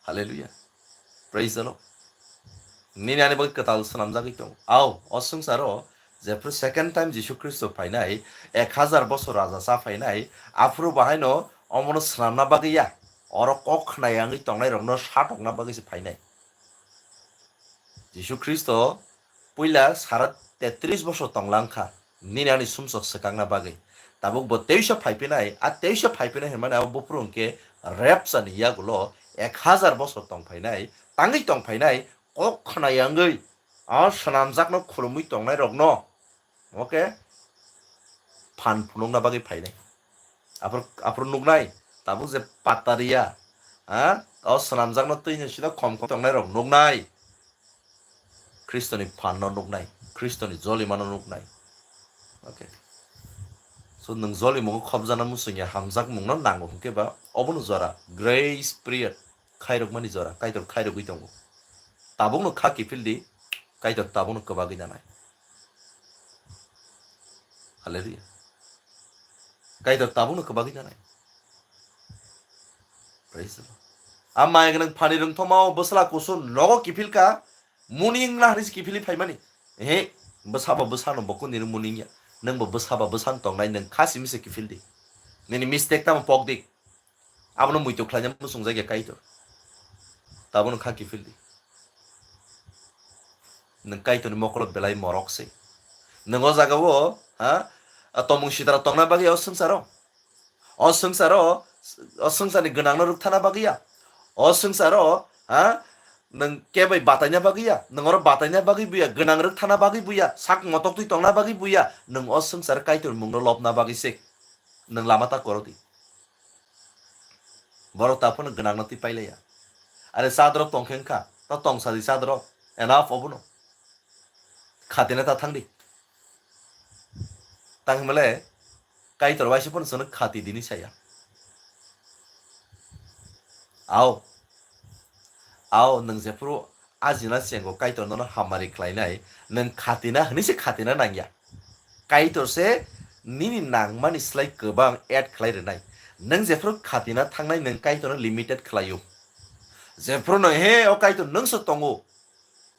Hallelujah. Praise the Lord. Nini ani bagwi kwtal swnamjagwi tong. Au, o swngcharo jephru second time Jisu Khristo phainai, ek hazar bosor raja cha phainai, aphuru bahaino omono swnamna bagwi ya. Oro kok khna yangwi tongnairokno satokna bagwi se phainai. Jisu Khristo puila sara tetris bosor tonglang kha, nini ani sumsok swkangna bagwi. Tabuk bo teisa phaipinai, a teisa phaipinai hinmani abo buphuru hwnkhe rapture ni yagulo ek hazar bosor tongphainai, tangwi tongphainai, kok khna yangwi, a swnamjakno khulumwi tongnairokno, okay, phan phunukna bagwi phainai. Aphuru, aphuru nuknai, tabuk je patariya, ha? O swnamjakno twini sida khom khom tongnairok nuknai. Khristoni phanno nuknai, Khristoni jolimano nuknai. Okay. So nwng jolimungo khopjana muchungya hamjakmungno nango hwnkhe ba obono jora, grace period, khairokmani jora, Kaitor khairogwi tongo. Tabukno kha kiphildi, Kaitor tabukno kwbagwi nanai. Hallelujah. Kaitor tabukno kwbagwi nanai. Praise the Lord. Amai gwnang phani rwngthoma o bwsla kusu nogo kiphil ka, muning na hwnwi se kiphilwi phaimani. Ehe, bwsa bo bwsano bo kundini muning ya. Nwng bo bwsa ba bwsano tongnai, nwng kha simi se kiphil di. Nini mistake tamo pok di. Abono muitu khlaina muchungjak ya Kaitor. Tabono kha kiphil di. Nwng Kaitorni mokolo belai morok se. Nwng o jaga o, ha? A tomung sitara tongna bagwi o swngcharo. O swngcharo, o swngcharni gwnangno rwkthana bagwi ya. O swngcharo, ha? Nwng kebai bataina bagwi ya. Nwng oro bataina bagwi buya, gwnang rwkthana bagwi buya, sak motok twi tongna bagwi buya. Nwng o swngchar Kaitor mungno lobna bagwi se. Nwng lama ta koro di. Borok ta phano gwnangno twi pailaiya. Are chadorok tongkhe wngkha, ta tong sadi chadorok. Enough obono. Khatina ta thangdi. Tang himale Kaitor waisa phano chwngno khati dini saya. Ao. Ao, nwng jephuru ajina chengo Kaitor nono hamari khlainai, nwng khatina hwnwi se khatina nangya. Kaitor se nini nangmani slai kwbang add khlai rwnai. Nwng jephuru khatina thangnai, nwng Kaitorno limited khlaio. Jephuru no, he, o Kaitor, nwng se tongo.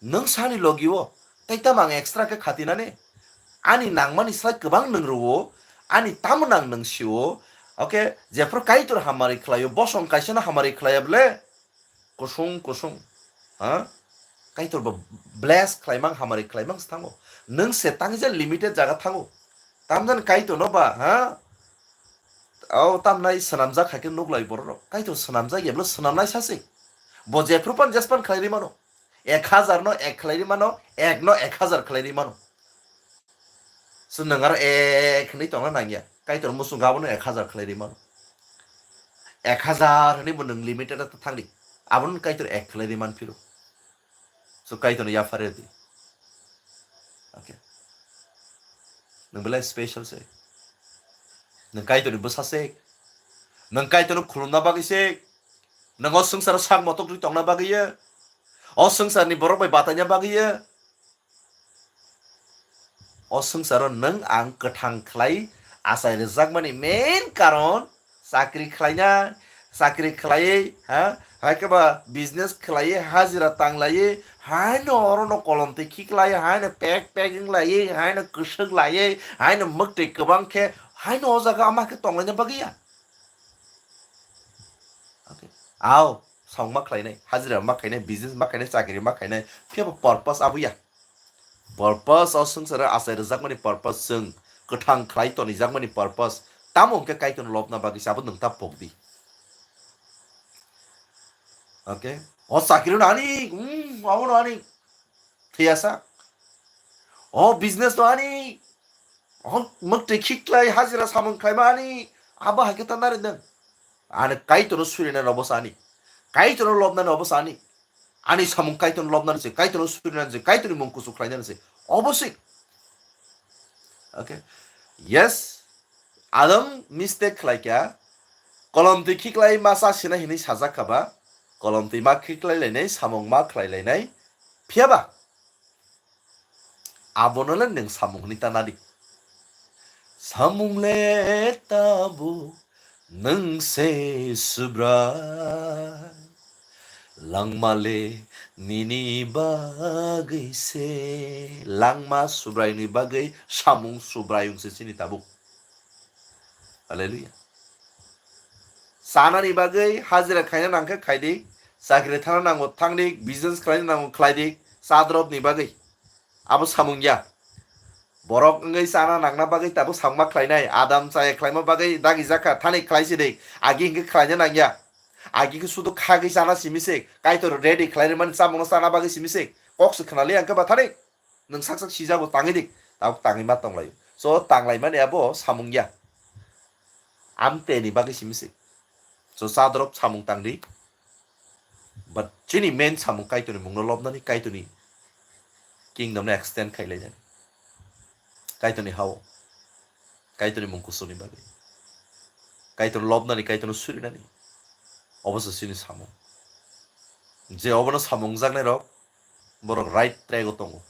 Nwng sani logi o, tei tamo ang extra khe khatinani? Ani nangmani slai kwbang nwng rwo, ani tamo nang nwng sio. Okay, jephuru Kaitor hamari khlaio, bosong kaisano hamari khlaiya ble? Kusung, kusung. Ha? Kaitor bo bless khlaimang, hamari khlaimang se thango. Nwng se tangja limited jaga thango. Tamjani Kaitor no ba, ha? Ao tamnai swnamjak hai khe nuklai borok rok. Kaitor swnamjak ya bwle swnamnai sasi. Bo jephru pan jespan khlai ri mano. Ek hazar no ek khlai ri mano, ek no ek hazar khlai ri mano. So nwng aro ek hwnwi tongna nangya. Kaitor muchung abono ek hazar khlai ri mano. Ek hazar hwnwi bo nwng limited ta thangdi. Abono Kaitor ek khlai ri man phiro. So Kaitorno yaphar di. Okay. Nwng belai special se. Nwng Kaitorni bwsa se. Nwng Kaitorno khulumna bagwi se. Nwng o swngcharo sak motok twi tongna bagwi ye. O swngcharni borok bai bataina bagwi ye. O swngcharo nwng ang kwthang khlai achai rwjakmani main karon chakri khlaina, chakri khlaiwi, ha, hai khe ba business khlaiwi, hajira tanglaiwi, haino orono kolom twi khiklaiwi, haino pek pek wnglaiwi, haino kwswk laiwi, haino mwktwi kwbang khe, haino o jaga ama khe tonglaina bagwi ya. Okay. Ao, song ma khlainai, hajira ma khainai, business ma khainai, chakri ma khainai, phiya bo purpose abo ya. Purpose o swngcharo achai rwjakmani purpose, chwng kwthang khlai tonijakmani purpose. Tamo hwnkhe Kaitorno lobna bagwi se abo nwng ta pokdi. Okay? O chakri no ani, mm, abo no ani. Thiyasa. O business no ani. O mwktwi khiklai hajira samung khlaima ani. Abo hai khe ta nari nwng. Ani Kaitorno surina no obo sani. Kaitorno lobna no obo sani. Ani samung Kaitorno lobnani se, Kaitorno surinani se, Kaitorni mung kuchuk khlainani se. Oboswi. Okay. Yes. Adam mistake khlai kha. Kolom twi khiklai ma cha sinai hinwi sajak kha ba. Kolom twi ma khiklai lainai, samung ma khlai lainai. Phiya ba? Abono le nwng samung hwnwi ta nadi. Samung le tabuk nwng se Subrai. Langma le nini bagwi se. Langma Subraiyungni bagwi samung Subraiyung se chini tabuk. Hallelujah. Chanani bagwi hajira khaina nangkhe khaidik, chakri thana nango thangdik, business khlaina nango khlaidik, chadropni bagwi. Abo samung ya. Borok wngwi chana nangna bagwi tabuk samung ma khlainai, adam chaya khlaima bagwi dagi jakha thani khlai sidik, agi hwnkhe khlaina nangya. Agi khe sudu khagwi chana simi se, Kaitor ready khlai rwmani chamungno chana bagwi simi se, kok se khnali ang khe ba thani. Nwng sak sak sijago tangwi di, tabuk tangwi ma tonglaio. So, tanglaimani abo samung ya. Amteni bagwi simi se. So, chadrop samung tangdi. But chini main samung Kaitorni mungno lobnani, Kaitorni kingdom no extend khailainani. Kaitorni hao. Kaitorni mung kusuni bagwi. Kaitor lobnani, Kaitorno surinani. Obo se chini samung. Je obono samung jaknai rok, borok right track o tongo.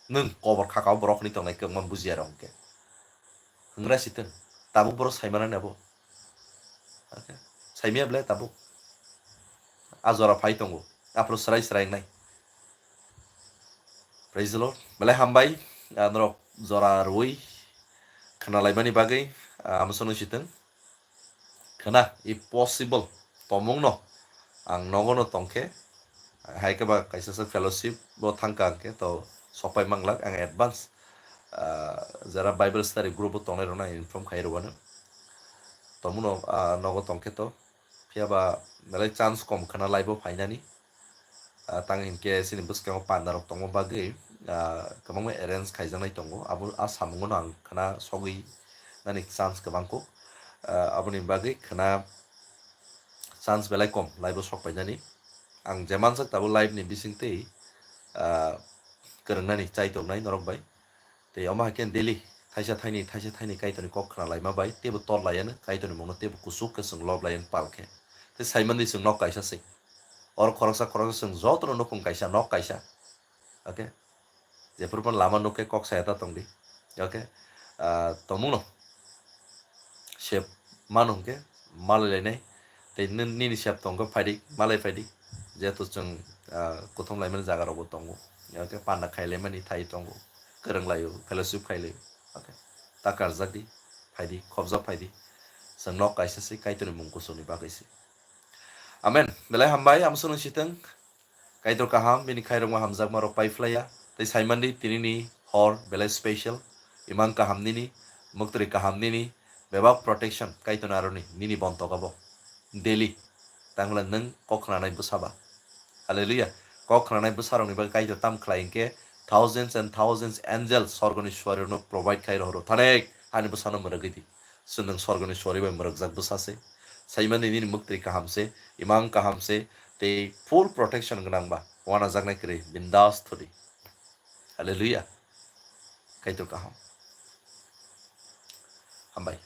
Nwng kobor khaka o borok hwnwi tongnai kwbangma bujiya rok hwnkhe. Hwngra sitwng, tabuk borok saimanani abo. Okay. Saimaya belai tabuk. A jora phai tongo. Aphuru srai srai wngnai. Praise the Lord. Belai hambai. Ah, norok jora rwui khwnalaimani bagwi, ah, amo sono sitwng. Khwna, if possible, tomungno ang nogono tongkhe, hai khe ba kaisa sa fellowship bo thangka hwnkhe to sokpai manglak ang advance, ah, jara Bible study group bo tongnai rokno ang inform khai rwano. Tomungno, ah, nogo tongkhe to, phiya ba belai chance kom khwna live o phainani. Ah, tang hinkhe chini bwskango panda rok tongma bagwi, ah, kwbangma arrange khaijaknai tongo. Abo a samungo no ang khwna sogwi nani chance kwbang kuk. Ah, aboni bagwi khwna chance belai kom live o sok painani. Ang je mansak tabuk live ni bisingtwi, ah, kwrwngnani chai tongnai norok bai. Tei omo hai khe daily thaisa thaini, thaisa thaini Kaitorni kok khna laima bai teibo tor laiya no, Kaitorni mungno teibo kuchuk khe chwng lob laiya no pal khe. Tei saimandi chwng nok kaisa se. Oro khoroksa khoroksa chwng jotono nukhung kaisa, nok kaisa. Okay? Jephuru phano lama nuk khe kok saya ta tong di. Okay? Ah, tongmung no. Sep mano hwnkhe malai lainai. Tei nini, nini sep tongkhe phaidi, malai phaidi. Jehetu chwng, ah, kuthum laimani jaga rokbo tongo. Hwnkhe panda khai laimani thai tongo. Kwrwng laio, fellowship khai laio. Okay. Ta karjak di, phaidi, khobjak phaidi. Chwng nok kaisa se, Kaitorni mung kuchukni bagwi se. Amen. Belai hambai, amswkno sitwng. Kaitor kaham, bini khairokma hamjakma rok pai phlaiya. Tei saimandi, tinini hor belai special. Imang kaham nini, muktri kaham nini, bebak protection Kaitorni aroni nini bontok abo. Daily. Tangla nwng kok khnanai bwsaba. Hallelujah. Kok khnanai bwsarokni bagwi Kaitor tam khlai hinkhe thousands and thousands angels sorgoni suarirokno provide khai rohoro. Thanek hani bwsano mwrwgwi di. Chwng nwng sorgoni suari bai mwrwkjak bwsa se. Saimani nini muktri kaham se, imang kaham se, tei full protection gwnang ba. Wanajaknai kwrwi bindas thudi. Hallelujah. Kaitor kaham. Hambai.